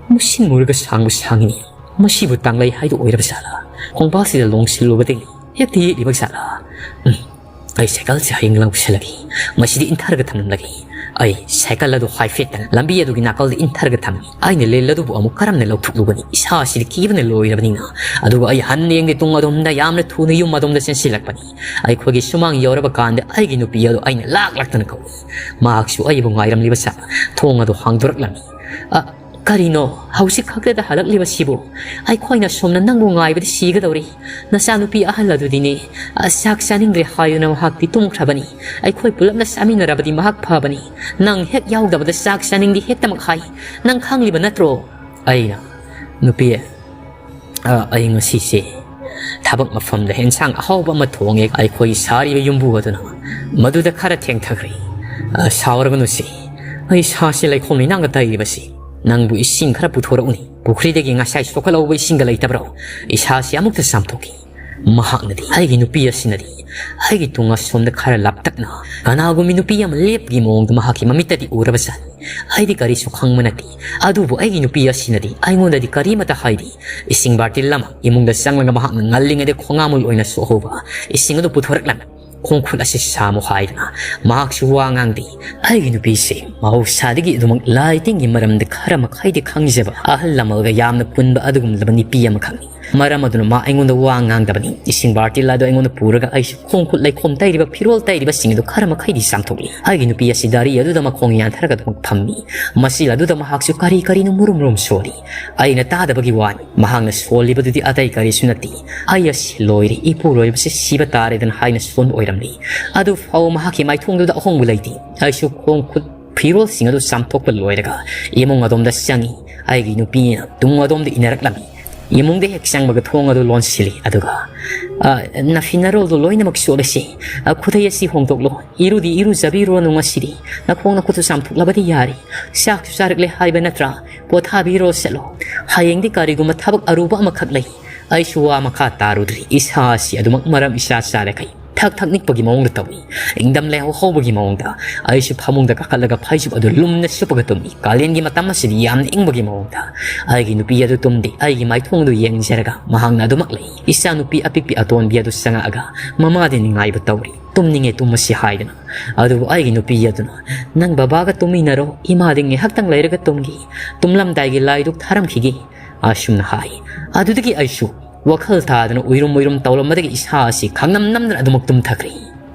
ꯃꯨꯁꯤꯟ ꯃꯨꯔꯒ ꯁꯥꯡꯕ ꯁꯥꯡꯉꯤꯅꯦ꯫ ꯃꯁꯤꯕꯨ ꯇꯥꯡꯂꯩ ꯍꯥꯏꯗꯣ ꯑꯣꯏꯔꯕ ꯖꯥꯠꯂꯥ?" ꯈꯣꯡꯕꯥꯜꯁꯤꯗ ꯂꯣꯡꯁꯤꯜꯂꯨꯕꯗꯒꯤ ꯍꯦꯛꯇ ꯌꯦꯛꯂꯤꯕ ꯖꯥꯠꯂꯥ? ꯎꯝ, ꯑꯩ ꯁꯥꯏꯀꯜꯁꯦ ꯍꯌꯦꯡ ꯂꯧꯁꯤꯜꯂꯒꯦ꯫ ꯃꯁꯤꯗꯤ ꯏꯟꯊꯔꯒ ꯊꯝꯂꯝꯂꯒꯦ꯫ ꯑꯩ ꯁꯥꯏꯀꯜ ꯑꯗꯨ ꯍꯥꯏꯐꯦꯠꯇꯪ ꯂꯝꯕꯤ ꯑꯗꯨꯒꯤ ꯅꯥꯀꯜꯗ ꯏꯟꯊꯔꯒ ꯊꯝꯃꯤ꯫ ꯑꯩꯅ ꯂꯤꯜ ꯑꯗꯨꯕꯨ ꯑꯃꯨꯛ ꯀꯔꯝꯅ ꯂꯧꯊꯣꯛꯂꯨꯒꯅꯤ? ꯏꯁꯥꯁꯤꯗꯤ ꯀꯤꯕꯅ ꯂꯣꯏꯔꯕꯅꯤꯅ꯫ ꯑꯗꯨꯒ ꯑꯩ ꯍꯟ ꯌꯦꯡꯗꯦ, ꯇꯨꯡ ꯑꯗꯣꯝꯗ ꯌꯥꯝꯅ ꯊꯨꯅ ꯌꯨꯝ ꯑꯗꯣꯝꯗ ꯆꯦꯟꯁꯤꯜꯂꯛꯄꯅꯤ꯫ ꯑꯩꯈꯣꯏꯒꯤ ꯁꯨꯃꯥꯡ ꯌꯧꯔꯕ ꯀꯥꯟꯗ ꯑꯩꯒꯤ ꯅꯨꯄꯤ ꯑꯗꯨ ꯑꯩꯅ ꯂꯥꯛ ꯂꯥꯛꯇꯅ ꯀꯧꯏ꯫ ꯃꯍꯥꯛꯁꯨ ꯑꯩꯕꯨ ꯉꯥꯏꯔꯝꯂꯤꯕ ꯁꯥ ꯊꯣꯡ ꯑꯗꯨ ꯍꯥꯡꯗꯣꯔꯛꯂꯝꯃꯤ꯫ "ꯑ, "ꯀꯔꯤꯅꯣ ꯍꯧꯖꯤꯛ ꯈꯛꯇꯗ ꯍꯜꯂꯛꯂꯤꯕꯁꯤꯕꯨ? ꯑꯩꯈꯣꯏꯅ ꯁꯣꯝꯅ ꯅꯪꯕꯨ ꯉꯥꯏꯕꯗ ꯁꯤꯒꯗꯧꯔꯤ꯫ ꯅꯆꯥꯅꯨꯄꯤ ꯑꯍꯜ ꯑꯗꯨꯗꯤꯅꯦ, ꯑ, ꯆꯥꯛ ꯆꯥꯅꯤꯡꯗ꯭ꯔꯦ ꯍꯥꯏꯗꯨꯅ ꯃꯍꯥꯛꯇꯤ ꯇꯨꯝꯈ꯭ꯔꯕꯅꯤ꯫ ꯑꯩꯈꯣꯏ ꯄꯨꯂꯞꯅ ꯆꯥꯃꯤꯟꯅꯔꯕꯗꯤ ꯃꯍꯥꯛ ꯐꯕꯅꯤ꯫ ꯅꯪ ꯍꯦꯛ ꯌꯥꯎꯗꯕꯗ ꯆꯥꯛ ꯆꯥꯅꯤꯡꯗꯦ ꯍꯦꯛꯇꯃꯛ ꯍꯥꯏ꯫ ꯅꯪ ꯈꯪꯂꯤꯕ ꯅꯠꯇ꯭ꯔꯣ?" ꯑꯩꯅ, "ꯅꯨꯄꯤ, ꯑ, ꯑꯩ ꯉꯁꯤꯁꯦ ꯊꯕꯛ ꯃꯐꯝꯗ ꯍꯦꯟꯁꯥꯡ ꯑꯍꯥꯎꯕ ꯑꯃ ꯊꯣꯡꯉꯦ꯫ ꯑꯩꯈꯣꯏ ꯁꯥꯔꯤꯕ ꯌꯨꯝꯕꯨ ꯑꯗꯨꯅ ꯃꯗꯨꯗ ꯈꯔ ꯊꯦꯡꯊꯈ꯭ꯔꯦ꯫ ꯑ, ꯁꯥꯎꯔꯒꯅꯨꯁꯦ꯫ ꯑꯩ ꯁꯥꯁꯤ ꯂꯩꯈꯣꯝ ꯂꯩꯅꯥꯡꯒ ꯇꯩꯔꯤꯕꯁꯤ꯫ ꯅꯪꯕꯨ ꯏꯁꯤꯡ ꯈꯔ ꯄꯨꯊꯣꯔꯛꯎꯅꯤ꯫ ꯄꯨꯈ꯭ꯔꯤꯗꯒꯤ ꯉꯁꯥꯏ ꯁꯣꯛꯀꯠꯍꯧꯕ ꯏꯁꯤꯡꯒ ꯂꯩꯇꯕ꯭ꯔꯣ? ꯏꯁꯥꯁꯤ ꯑꯃꯨꯛꯇ ꯆꯥꯝꯊꯣꯛꯈꯤ꯫" ꯃꯍꯥꯛꯅꯗꯤ, ꯑꯩꯒꯤ ꯅꯨꯄꯤ ꯑꯁꯤꯅꯗꯤ ꯑꯩꯒꯤ ꯇꯨꯡ ꯑꯁꯣꯝꯗ ꯈꯔ ꯂꯥꯞꯇꯛꯅ ꯀꯅꯥꯒꯨꯝꯕꯤ ꯅꯨꯄꯤ ꯑꯃ ꯂꯦꯞꯄꯒꯤ ꯃꯑꯣꯡꯗ ꯃꯍꯥꯛꯀꯤ ꯃꯃꯤꯠꯇꯗꯤ ꯎꯔꯕꯖꯥꯠꯅꯤ꯫ ꯑꯩꯗꯤ ꯀꯔꯤꯁꯨ ꯈꯪꯕ ꯅꯠꯇꯦ꯫ ꯑꯗꯨꯕꯨ ꯑꯩꯒꯤ ꯅꯨꯄꯤ ꯑꯁꯤꯅꯗꯤ ꯑꯩꯉꯣꯟꯗꯗꯤ ꯀꯔꯤꯃꯠꯇ ꯍꯥꯏꯗꯦ꯫ ꯏꯁꯤꯡ ꯕꯥꯔꯇꯤꯜ ꯑꯃ ꯏꯃꯨꯡꯗ ꯆꯪꯂꯒ ꯃꯍꯥꯛꯅ ꯉꯜꯂꯤꯉꯩꯗ ꯈꯣꯡꯉꯥꯃꯣꯏ ꯑꯣꯏꯅ ꯁꯣꯛꯍꯧꯕ ꯏꯁꯤꯡ ꯑꯗꯨ ꯄꯨꯊꯣꯔꯛꯂꯝꯃꯤ꯫ "ꯈꯣꯡ ꯈꯨꯠ ꯑꯁꯤ ꯁꯥꯃꯨ" ꯍꯥꯏꯗꯨꯅ ꯃꯍꯥꯛꯁꯨ ꯋꯥ ꯉꯥꯡꯗꯦ꯫ ꯑꯩꯒꯤ ꯅꯨꯄꯤꯁꯦ ꯃꯍꯧꯁꯥꯗꯒꯤ ꯑꯗꯨꯃꯛ ꯂꯥꯏ ꯇꯤꯟꯒꯤ ꯃꯔꯝꯗ ꯈꯔ ꯃꯈꯩꯗꯤ ꯈꯪꯖꯕ, ꯑꯍꯜ ꯂꯃꯟꯒ ꯌꯥꯝꯅ ꯄꯨꯟꯕ ꯑꯗꯨꯒꯨꯝꯂꯕ ꯅꯨꯄꯤ ꯑꯃꯈꯛꯅꯤ꯫ ꯃꯔꯝ ꯑꯗꯨꯅ ꯃꯥ ꯑꯩꯉꯣꯟꯗ ꯋꯥ ꯉꯥꯡꯗꯕꯅꯤ꯫ ꯏꯁꯤꯡ ꯕꯥꯔꯇꯤꯜ ꯑꯗꯨ ꯑꯩꯉꯣꯟꯗ ꯄꯨꯔꯒ ꯑꯩꯁꯨ ꯈꯣꯡ ꯈꯨꯠ ꯂꯩꯈꯣꯝ ꯇꯩꯔꯤꯕ, ꯐꯤꯔꯣꯜ ꯇꯩꯔꯤꯕꯁꯤꯡ ꯑꯗꯨ ꯈꯔ ꯃꯈꯩꯗꯤ ꯆꯥꯝꯊꯣꯛꯂꯤ꯫ ꯑꯩꯒꯤ ꯅꯨꯄꯤ ꯑꯁꯤ ꯗꯥꯔꯤ ꯑꯗꯨꯗ ꯃꯈꯣꯡ ꯌꯥꯟꯊꯔꯒ ꯑꯗꯨꯃꯛ ꯐꯝꯃꯤ꯫ ꯃꯁꯤ ꯑꯗꯨꯗ ꯃꯍꯥꯛꯁꯨ ꯀꯔꯤ ꯀꯔꯤꯅꯣ ꯃꯨꯔꯨꯝ ꯃꯨꯔꯨꯝ ꯁꯣꯜꯂꯤ꯫ ꯑꯩꯅ ꯇꯥꯗꯕꯒꯤ ꯋꯥꯅꯤ꯫ ꯃꯍꯥꯛꯅ ꯁꯣꯜꯂꯤꯕꯗꯨꯗꯤ ꯑꯇꯩ ꯀꯔꯤꯁꯨ ꯅꯠꯇꯦ꯫ "ꯑꯩ ꯑꯁꯤ ꯂꯣꯏꯔꯦ, ꯏꯄꯨꯔꯣꯏꯕꯁꯤ ꯁꯤꯕ ꯇꯥꯔꯦꯗꯅ" ꯍꯥꯏꯅ ꯁꯣꯟꯕ ꯑꯣꯏꯔꯝꯂꯤ꯫ ꯑꯗꯨ ꯐꯥꯎ ꯃꯍꯥꯛꯀꯤ ꯃꯥꯏꯊꯣꯡꯗꯨꯗ ꯑꯍꯣꯡꯕ ꯂꯩꯇꯦ꯫ ꯑꯩꯁꯨ ꯈꯣꯡ ꯈꯨꯠ ꯐꯤꯔꯣꯜꯁꯤꯡ ꯑꯗꯨ ꯆꯥꯝꯊꯣꯛꯄ ꯂꯣꯏꯔꯒ ꯏꯃꯨꯡ ꯑꯗꯣꯝꯗ ꯆꯪꯉꯤ꯫ ꯑꯩꯒꯤ ꯅꯨꯄꯤꯅ ꯇꯨꯡ ꯑꯗꯣꯝꯗ ꯏꯟꯅꯔꯛꯂꯝꯃꯤ꯫ ꯏꯃꯨꯡꯗ ꯍꯦꯛ ꯆꯪꯕꯒ ꯊꯣꯡ ꯑꯗꯨ ꯂꯣꯟꯁꯤꯜꯂꯤ꯫ ꯑꯗꯨꯒ, "ꯑ, ꯅꯐꯤ ꯅꯔꯣꯜꯗꯨ ꯂꯣꯏꯅꯃꯛ ꯆꯣꯠꯂꯁꯤ꯫ ꯑ, ꯈꯨꯗꯩ ꯑꯁꯤ ꯍꯣꯡꯗꯣꯛꯂꯣ꯫ ꯏꯔꯨꯗꯤ ꯏꯔꯨꯖꯕꯤꯔꯨꯔꯅꯨ ꯉꯁꯤꯗꯤ꯫ ꯅꯈꯣꯡ ꯅꯈꯨꯠꯁꯨ ꯆꯥꯝꯊꯣꯛꯂꯕꯗꯤ ꯌꯥꯔꯦ꯫ ꯆꯥꯛꯁꯨ ꯆꯥꯔꯛꯂꯦ ꯍꯥꯏꯕ ꯅꯠꯇ꯭ꯔꯥ? ꯄꯣꯊꯥꯕꯤꯔꯣ ꯆꯠꯂꯣ꯫ ꯍꯌꯦꯡꯗꯤ ꯀꯔꯤꯒꯨꯝꯕ ꯊꯕꯛ ꯑꯔꯨꯕ ꯑꯃꯈꯛ ꯂꯩ꯫" ꯑꯩꯁꯨ ꯋꯥ ꯃꯈꯥ ꯇꯥꯔꯨꯗ꯭ꯔꯤ꯫ ꯏꯁꯥ ꯑꯁꯤ ꯑꯗꯨꯃꯛ ꯃꯔꯝ ꯏꯆꯥ ꯆꯥꯔꯈꯩ ꯊꯛ ꯊꯛ ꯅꯤꯛꯄꯒꯤ ꯃꯑꯣꯡꯗ ꯇꯧꯏ꯫ ꯏꯪꯗꯝ ꯂꯩꯍꯧ ꯍꯧꯕꯒꯤ ꯃꯑꯣꯡꯗ꯫ ꯑꯩꯁꯨ ꯐꯃꯨꯡꯗ ꯀꯥꯈꯠꯂꯒ ꯐꯩꯖꯨꯞ ꯑꯗꯨ ꯂꯨꯝꯅ ꯁꯨꯞꯄꯒ ꯇꯨꯝꯃꯤ꯫ ꯀꯥꯂꯦꯟꯒꯤ ꯃꯇꯝ ꯑꯁꯤꯗꯤ ꯌꯥꯝꯅ ꯏꯪꯕꯒꯤ ꯃꯑꯣꯡꯗ꯫ ꯑꯩꯒꯤ ꯅꯨꯄꯤ ꯑꯗꯨ ꯇꯨꯝꯗꯦ꯫ ꯑꯩꯒꯤ ꯃꯥꯏꯊꯣꯡ ꯑꯗꯨ ꯌꯦꯡꯖꯔꯒ ꯃꯍꯥꯛꯅ ꯑꯗꯨꯃꯛ ꯂꯩ꯫ ꯏꯆꯥ ꯅꯨꯄꯤ ꯑꯄꯤꯛꯄꯤ ꯑꯇꯣꯟꯕꯤ ꯑꯗꯨ ꯆꯪꯉꯛꯑꯒ ꯃꯃꯥꯗꯤ ꯅꯤꯡꯉꯥꯏꯕ ꯇꯧꯔꯤ꯫ "ꯇꯨꯝꯅꯤꯡꯉꯦ, ꯇꯨꯝꯃꯁꯤ" ꯍꯥꯏꯗꯅ꯫ ꯑꯗꯨꯕꯨ ꯑꯩꯒꯤ ꯅꯨꯄꯤ ꯑꯗꯨꯅ, "ꯅꯪ ꯕꯕꯥꯒ ꯇꯨꯝꯃꯤꯟꯅꯔꯣ, ꯏꯃꯥꯗꯤ ꯉꯥꯏꯍꯥꯛꯇꯪ ꯂꯩꯔꯒ ꯇꯨꯝꯒꯦ, ꯇꯨꯝꯂꯝꯗꯥꯏꯒꯤ ꯂꯥꯏꯗꯨꯛ ꯊꯥꯔꯝꯈꯤꯒꯦ" ꯑꯁꯨꯝꯅ ꯍꯥꯏ꯫ ꯑꯗꯨꯗꯒꯤ ꯑꯩꯁꯨ ꯋꯥꯈꯜ ꯇꯥꯗꯅ ꯎꯏꯔꯨꯝ ꯎꯏꯔꯨꯝ ꯇꯧꯔꯝꯕꯗꯒꯤ ꯏꯁꯥ ꯑꯁꯤ ꯈꯪꯅꯝ ꯅꯝꯗꯅ ꯑꯗꯨꯃꯛ ꯇꯨꯝꯊꯈ꯭ꯔꯦ꯫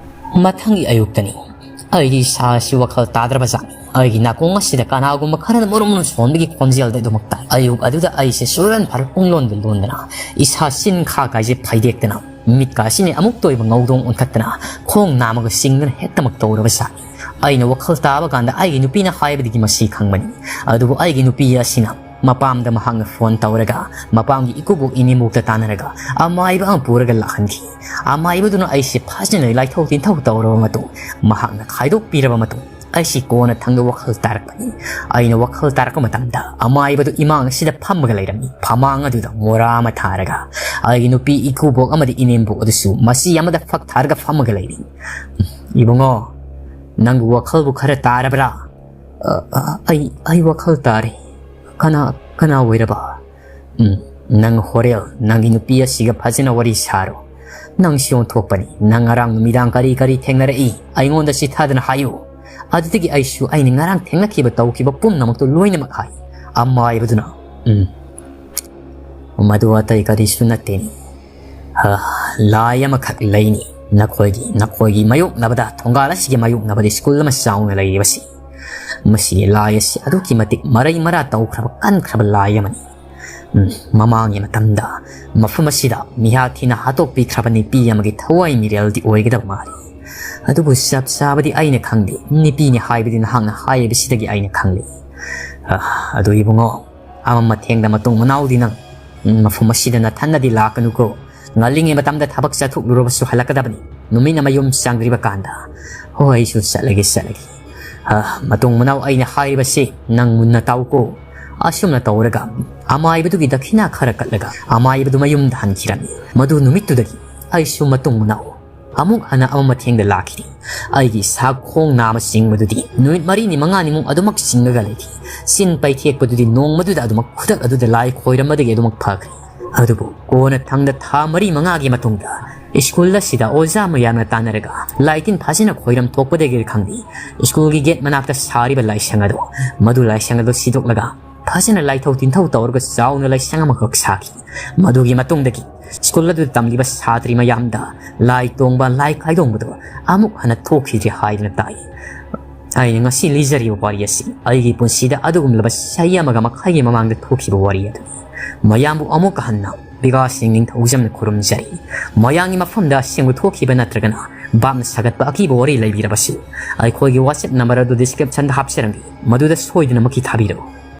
ꯃꯊꯪꯒꯤ ꯑꯌꯨꯛꯇꯅꯤ꯫ ꯑꯩꯒꯤ ꯏꯁꯥ ꯑꯁꯤ ꯋꯥꯈꯜ ꯇꯥꯗ꯭ꯔꯕ ꯖꯥꯠꯅꯤ꯫ ꯑꯩꯒꯤ ꯅꯥꯀꯣꯡ ꯑꯁꯤꯗ ꯀꯅꯥꯒꯨꯝꯕ ꯈꯔꯅ ꯃꯔꯨꯝ ꯃꯔꯨꯝ ꯁꯣꯟꯕꯒꯤ ꯈꯣꯟꯖꯦꯜꯗ ꯑꯗꯨꯃꯛ ꯇꯥꯏ꯫ ꯑꯌꯨꯛ ꯑꯗꯨꯗ ꯑꯩꯁꯦ ꯁꯨꯔꯟ ꯐꯔ ꯄꯨꯡꯂꯣꯟꯗ ꯂꯣꯟꯗꯅ ꯏꯁꯥ ꯁꯤꯟ ꯈꯥ ꯀꯥꯏꯁꯦ ꯐꯩꯗꯦꯛꯇꯅ ꯃꯤꯠꯀꯥꯁꯤꯅ ꯑꯃꯨꯛꯇ ꯑꯣꯏꯕ ꯉꯧꯗꯣꯡ ꯑꯣꯟꯈꯠꯇꯅ ꯈꯣꯡ ꯅꯥꯝꯃꯒ ꯆꯤꯡꯗꯨꯅ ꯍꯦꯛꯇꯃꯛ ꯇꯧꯔꯕ ꯖꯥꯠꯅꯤ꯫ ꯑꯩꯅ ꯋꯥꯈꯜ ꯇꯥꯕ ꯀꯥꯟꯗ ꯑꯩꯒꯤ ꯅꯨꯄꯤꯅ ꯍꯥꯏꯕꯗꯒꯤ ꯃꯁꯤ ꯈꯪꯕꯅꯤ꯫ ꯑꯗꯨꯕꯨ ꯑꯩꯒꯤ ꯅꯨꯄꯤ ꯑꯁꯤꯅ ꯃꯄꯥꯝꯗ ꯃꯍꯥꯛꯅ ꯐꯣꯟ ꯇꯧꯔꯒ ꯃꯄꯥꯝꯒꯤ ꯏꯀꯨꯕꯣꯛ ꯏꯅꯦꯝꯕꯣꯛꯇ ꯇꯥꯟꯅꯔꯒ ꯑꯃꯥꯏꯕ ꯑꯃ ꯄꯨꯔꯒ ꯂꯥꯛꯍꯟꯈꯤ꯫ ꯑꯃꯥꯏꯕꯗꯨꯅ ꯑꯩꯁꯦ ꯐꯖꯅ ꯂꯥꯏꯊꯧ ꯇꯤꯟꯊꯧ ꯇꯧꯔꯕ ꯃꯇꯨꯡ ꯃꯍꯥꯛꯅ ꯈꯥꯏꯗꯣꯛꯄꯤꯔꯕ ꯃꯇꯨꯡ ꯑꯩꯁꯤ ꯀꯣꯟꯅ ꯊꯪꯗ ꯋꯥꯈꯜ ꯇꯥꯔꯛꯄꯅꯤ꯫ ꯑꯩꯅ ꯋꯥꯈꯜ ꯇꯥꯔꯛꯄ ꯃꯇꯝꯗ ꯑꯃꯥꯏꯕꯗꯨ ꯏꯃꯥꯡ ꯑꯁꯤꯗ ꯐꯝꯃꯒ ꯂꯩꯔꯝꯃꯤ꯫ ꯐꯃꯥꯡ ꯑꯗꯨꯗ ꯃꯣꯔꯥ ꯑꯃ ꯊꯥꯔꯒ ꯑꯩꯒꯤ ꯅꯨꯄꯤ ꯏꯀꯨꯕꯣꯛ ꯑꯃꯗꯤ ꯏꯅꯦꯝꯕꯣꯛ ꯑꯗꯨꯁꯨ ꯃꯆꯤ ꯑꯃꯗ ꯐꯛ ꯊꯥꯔꯒ ꯐꯝꯃꯒ ꯂꯩꯔꯤ꯫ "ꯏꯕꯨꯡꯉꯣ, ꯅꯪꯕꯨ ꯋꯥꯈꯜꯕꯨ ꯈꯔ ꯇꯥꯔꯕ꯭ꯔꯥ?" "ꯑ, ꯑ, ꯑꯩ, ꯑꯩ ꯋꯥꯈꯜ ꯇꯥꯔꯦ꯫ ꯀꯅꯥ, ꯀꯅꯥ ꯑꯣꯏꯔꯕ?" "ꯎꯝ, ꯅꯪ ꯍꯣꯔꯦꯜ ꯅꯪꯒꯤ ꯅꯨꯄꯤ ꯑꯁꯤꯒ ꯐꯖꯅ ꯋꯥꯔꯤ ꯁꯥꯔꯣ꯫ ꯅꯪꯁꯤ ꯑꯣꯟꯊꯣꯛꯄꯅꯤ꯫ ꯅꯪ ꯉꯔꯥꯡ ꯅꯨꯃꯤꯗꯥꯡ ꯀꯔꯤ ꯀꯔꯤ ꯊꯦꯡꯅꯔꯛꯏ? ꯑꯩꯉꯣꯟꯗ ꯆꯤꯊꯗꯅ ꯍꯥꯏꯌꯨ꯫ ꯑꯗꯨꯗꯒꯤ ꯑꯩꯁꯨ ꯑꯩꯅ ꯉꯔꯥꯡ ꯊꯦꯡꯅꯈꯤꯕ ꯇꯧꯈꯤꯕ ꯄꯨꯝꯅꯃꯛꯇꯨ ꯂꯣꯏꯅꯃꯛ ꯍꯥꯏ꯫" ꯑꯃꯥꯏꯕꯗꯨꯅ, "ꯎꯝ, ꯃꯗꯨ ꯑꯇꯩ ꯀꯔꯤꯁꯨ ꯅꯠꯇꯦꯅꯤ꯫ ꯍ, ꯂꯥꯏ ꯑꯃꯈꯛ ꯂꯩꯅꯤ꯫ ꯅꯈꯣꯏꯒꯤ, ꯅꯈꯣꯏꯒꯤ ꯃꯥꯌꯣꯛꯅꯕꯗ, ꯊꯣꯡꯒꯥꯜ ꯑꯁꯤꯒꯤ ꯃꯥꯌꯣꯛꯅꯕꯗ ꯁ꯭ꯀꯨꯜ ꯑꯃ ꯆꯥꯎꯅ ꯂꯩꯔꯤꯕꯁꯤ꯫ ꯃꯁꯤꯒꯤ ꯂꯥꯏ ꯑꯁꯤ ꯑꯗꯨꯛꯀꯤ ꯃꯇꯤꯛ ꯃꯔꯩ ꯃꯔꯥ ꯇꯧꯈ꯭ꯔꯕ ꯀꯟꯈ꯭ꯔꯕ ꯂꯥꯏ ꯑꯃꯅꯤ꯫ ꯎꯝ, ꯃꯃꯥꯡꯒꯤ ꯃꯇꯝꯗ ꯃꯐꯝ ꯑꯁꯤꯗ ꯃꯤꯍꯥꯠ ꯊꯤꯅ ꯍꯥꯠꯇꯣꯛꯄꯤꯈ꯭ꯔꯕ ꯅꯨꯄꯤ ꯑꯃꯒꯤ ꯊꯋꯥꯏ ꯃꯤꯔꯦꯜꯗꯤ ꯑꯣꯏꯒꯗꯕ ꯃꯥꯜꯂꯤ꯫ ꯑꯗꯨꯕꯨ ꯆꯞ ꯆꯥꯕꯗꯤ ꯑꯩꯅ ꯈꯪꯗꯦ꯫ ꯅꯨꯄꯤꯅꯤ ꯍꯥꯏꯕꯗꯤ ꯅꯍꯥꯛꯅ ꯍꯥꯏꯔꯤꯕꯁꯤꯗꯒꯤ ꯑꯩꯅ ꯈꯪꯂꯤ꯫ ꯑ, ꯑꯗꯨ ꯏꯕꯨꯡꯉꯣ, ꯑꯃꯝꯕ ꯊꯦꯡꯗ ꯃꯇꯨꯡ ꯃꯅꯥꯎꯗꯤ ꯅꯪ, ꯎꯝ, ꯃꯐꯝ ꯑꯁꯤꯗ ꯅꯊꯟꯅꯗꯤ ꯂꯥꯛꯀꯅꯨꯀꯣ꯫ ꯉꯜꯂꯤꯉꯩ ꯃꯇꯝꯗ ꯊꯕꯛ ꯆꯠꯊꯣꯛꯂꯨꯔꯕꯁꯨ ꯍꯜꯂꯛꯀꯗꯕꯅꯤ꯫ ꯅꯨꯃꯤꯠꯅ ꯃꯌꯨꯝ ꯆꯪꯗ꯭ꯔꯤꯕ ꯀꯥꯟꯗ꯫ ꯍꯣꯏ, ꯑꯩꯁꯨ ꯆꯠꯂꯒꯦ, ꯆꯠꯂꯒꯦ꯫ ꯑ, ꯃꯇꯨꯡ ꯃꯅꯥꯎ ꯑꯩꯅ ꯍꯥꯏꯔꯤꯕꯁꯤ ꯅꯪ ꯃꯨꯟꯅ ꯇꯥꯎꯀꯣ꯫ ꯑꯁꯨꯝꯅ ꯇꯧꯔꯒ ꯑꯃꯥꯏꯕꯗꯨꯒꯤ ꯗꯈꯤꯅꯥ ꯈꯔ ꯀꯠꯂꯒ ꯑꯃꯥꯏꯕꯗꯨ ꯃꯌꯨꯝꯗ ꯍꯟꯈꯤꯔꯝꯃꯤ꯫ ꯃꯗꯨ ꯅꯨꯃꯤꯠꯇꯨꯗꯒꯤ ꯑꯩꯁꯨ ꯃꯇꯨꯡ ꯃꯅꯥꯎ ꯑꯃꯨꯛ ꯍꯟꯅ ꯑꯃꯝꯕ ꯊꯦꯡꯗ ꯂꯥꯛꯈꯤꯗꯦ꯫ ꯑꯩꯒꯤ ꯏꯁꯥ ꯈꯣꯡ ꯅꯥꯕ ꯆꯤꯡꯕꯗꯨꯗꯤ ꯅꯨꯃꯤꯠ ꯃꯔꯤꯅꯤ ꯃꯉꯥꯅꯤꯃꯨꯛ ꯑꯗꯨꯃꯛ ꯆꯤꯡꯉꯒ ꯂꯩꯈꯤ꯫ ꯆꯤꯟ ꯄꯩꯊꯦꯛꯄꯗꯨꯗꯤ ꯅꯣꯡꯃꯗꯨꯗ ꯑꯗꯨꯃꯛ ꯈꯨꯗꯛ ꯑꯗꯨꯗ ꯂꯥꯏ ꯈꯣꯏꯔꯝꯕꯗꯒꯤ ꯑꯗꯨꯃꯛ ꯐꯈ꯭ꯔꯦ꯫ ꯑꯗꯨꯕꯨ ꯀꯣꯟꯅ ꯊꯪꯗ ꯊꯥ ꯃꯔꯤ ꯃꯉꯥꯒꯤ ꯃꯇꯨꯡꯗ ꯁ꯭ꯀꯨꯜ ꯑꯁꯤꯗ ꯑꯣꯖꯥ ꯃꯌꯥꯝꯅ ꯇꯥꯟꯅꯔꯒ ꯂꯥꯏꯇꯤꯟ ꯐꯖꯅ ꯈꯣꯏꯔꯝ ꯊꯣꯛꯄꯗꯒꯤꯔ ꯈꯪꯗꯦ, ꯁ꯭ꯀꯨꯜꯒꯤ ꯒꯦꯠ ꯃꯅꯥꯛꯇ ꯁꯥꯔꯤꯕ ꯂꯥꯏꯁꯪ ꯑꯗꯨ, ꯃꯗꯨ ꯂꯥꯏꯁꯪ ꯑꯗꯨ ꯁꯤꯗꯣꯛꯂꯒ ꯐꯖꯅ ꯂꯥꯏꯊꯧ ꯇꯤꯟꯊꯧ ꯇꯧꯔꯒ ꯆꯥꯎꯅ ꯂꯥꯏꯁꯪ ꯑꯃꯈꯛ ꯁꯥꯈꯤ꯫ ꯃꯗꯨꯒꯤ ꯃꯇꯨꯡꯗꯒꯤ ꯁ꯭ꯀꯨꯜ ꯑꯗꯨꯗ ꯇꯝꯂꯤꯕ ꯁꯥꯇ꯭ꯔꯤ ꯃꯌꯥꯝꯗ ꯂꯥꯏ ꯇꯣꯡꯕ, ꯂꯥꯏ ꯀꯥꯏꯗꯣꯡꯕꯗꯣ ꯑꯃꯨꯛ ꯍꯟꯅ ꯊꯣꯛꯈꯤꯗ꯭ꯔꯦ ꯍꯥꯏꯗꯨꯅ ꯇꯥꯏ꯫ ꯑꯩꯅ ꯉꯁꯤ ꯂꯤꯖꯔꯤꯕ ꯋꯥꯔꯤ ꯑꯁꯤ ꯑꯩꯒꯤ ꯄꯨꯟꯁꯤꯗ ꯑꯗꯨꯒꯨꯝꯂꯕ ꯆꯍꯤ ꯑꯃꯒ ꯃꯈꯥꯏꯒꯤ ꯃꯃꯥꯡꯗ ꯊꯣꯛꯈꯤꯕ ꯋꯥꯔꯤ ꯑꯗꯨꯅꯤ꯫ ꯃꯌꯥꯝꯕꯨ ꯑꯃꯨꯛꯀ ꯍꯟꯅ ꯕꯤꯀꯥꯁ ꯁꯤꯡ ꯅꯤꯡꯊꯧꯖꯝꯅ ꯈꯨꯔꯨꯝꯖꯔꯤ꯫ ꯃꯌꯥꯡꯒꯤ ꯃꯐꯝꯗ ꯑꯁꯦꯡꯕ ꯊꯣꯛꯈꯤꯕ ꯅꯠꯇ꯭ꯔꯒꯅ ꯚꯥꯞꯅ ꯁꯥꯒꯠꯄ ꯑꯀꯤꯕ ꯋꯥꯔꯤ ꯂꯩꯕꯤꯔꯕꯁꯨ ꯑꯩꯈꯣꯏꯒꯤ WhatsApp ꯅꯝꯕꯔ ꯑꯗꯨ ꯗꯤꯁꯀ꯭ꯔꯤꯞꯁꯟꯗ ꯍꯥꯞꯆꯔꯝꯒꯦ, ꯃꯗꯨꯗ ꯁꯣꯏꯗꯅꯃꯛꯀꯤ ꯊꯥꯕꯤꯔꯛꯎ꯫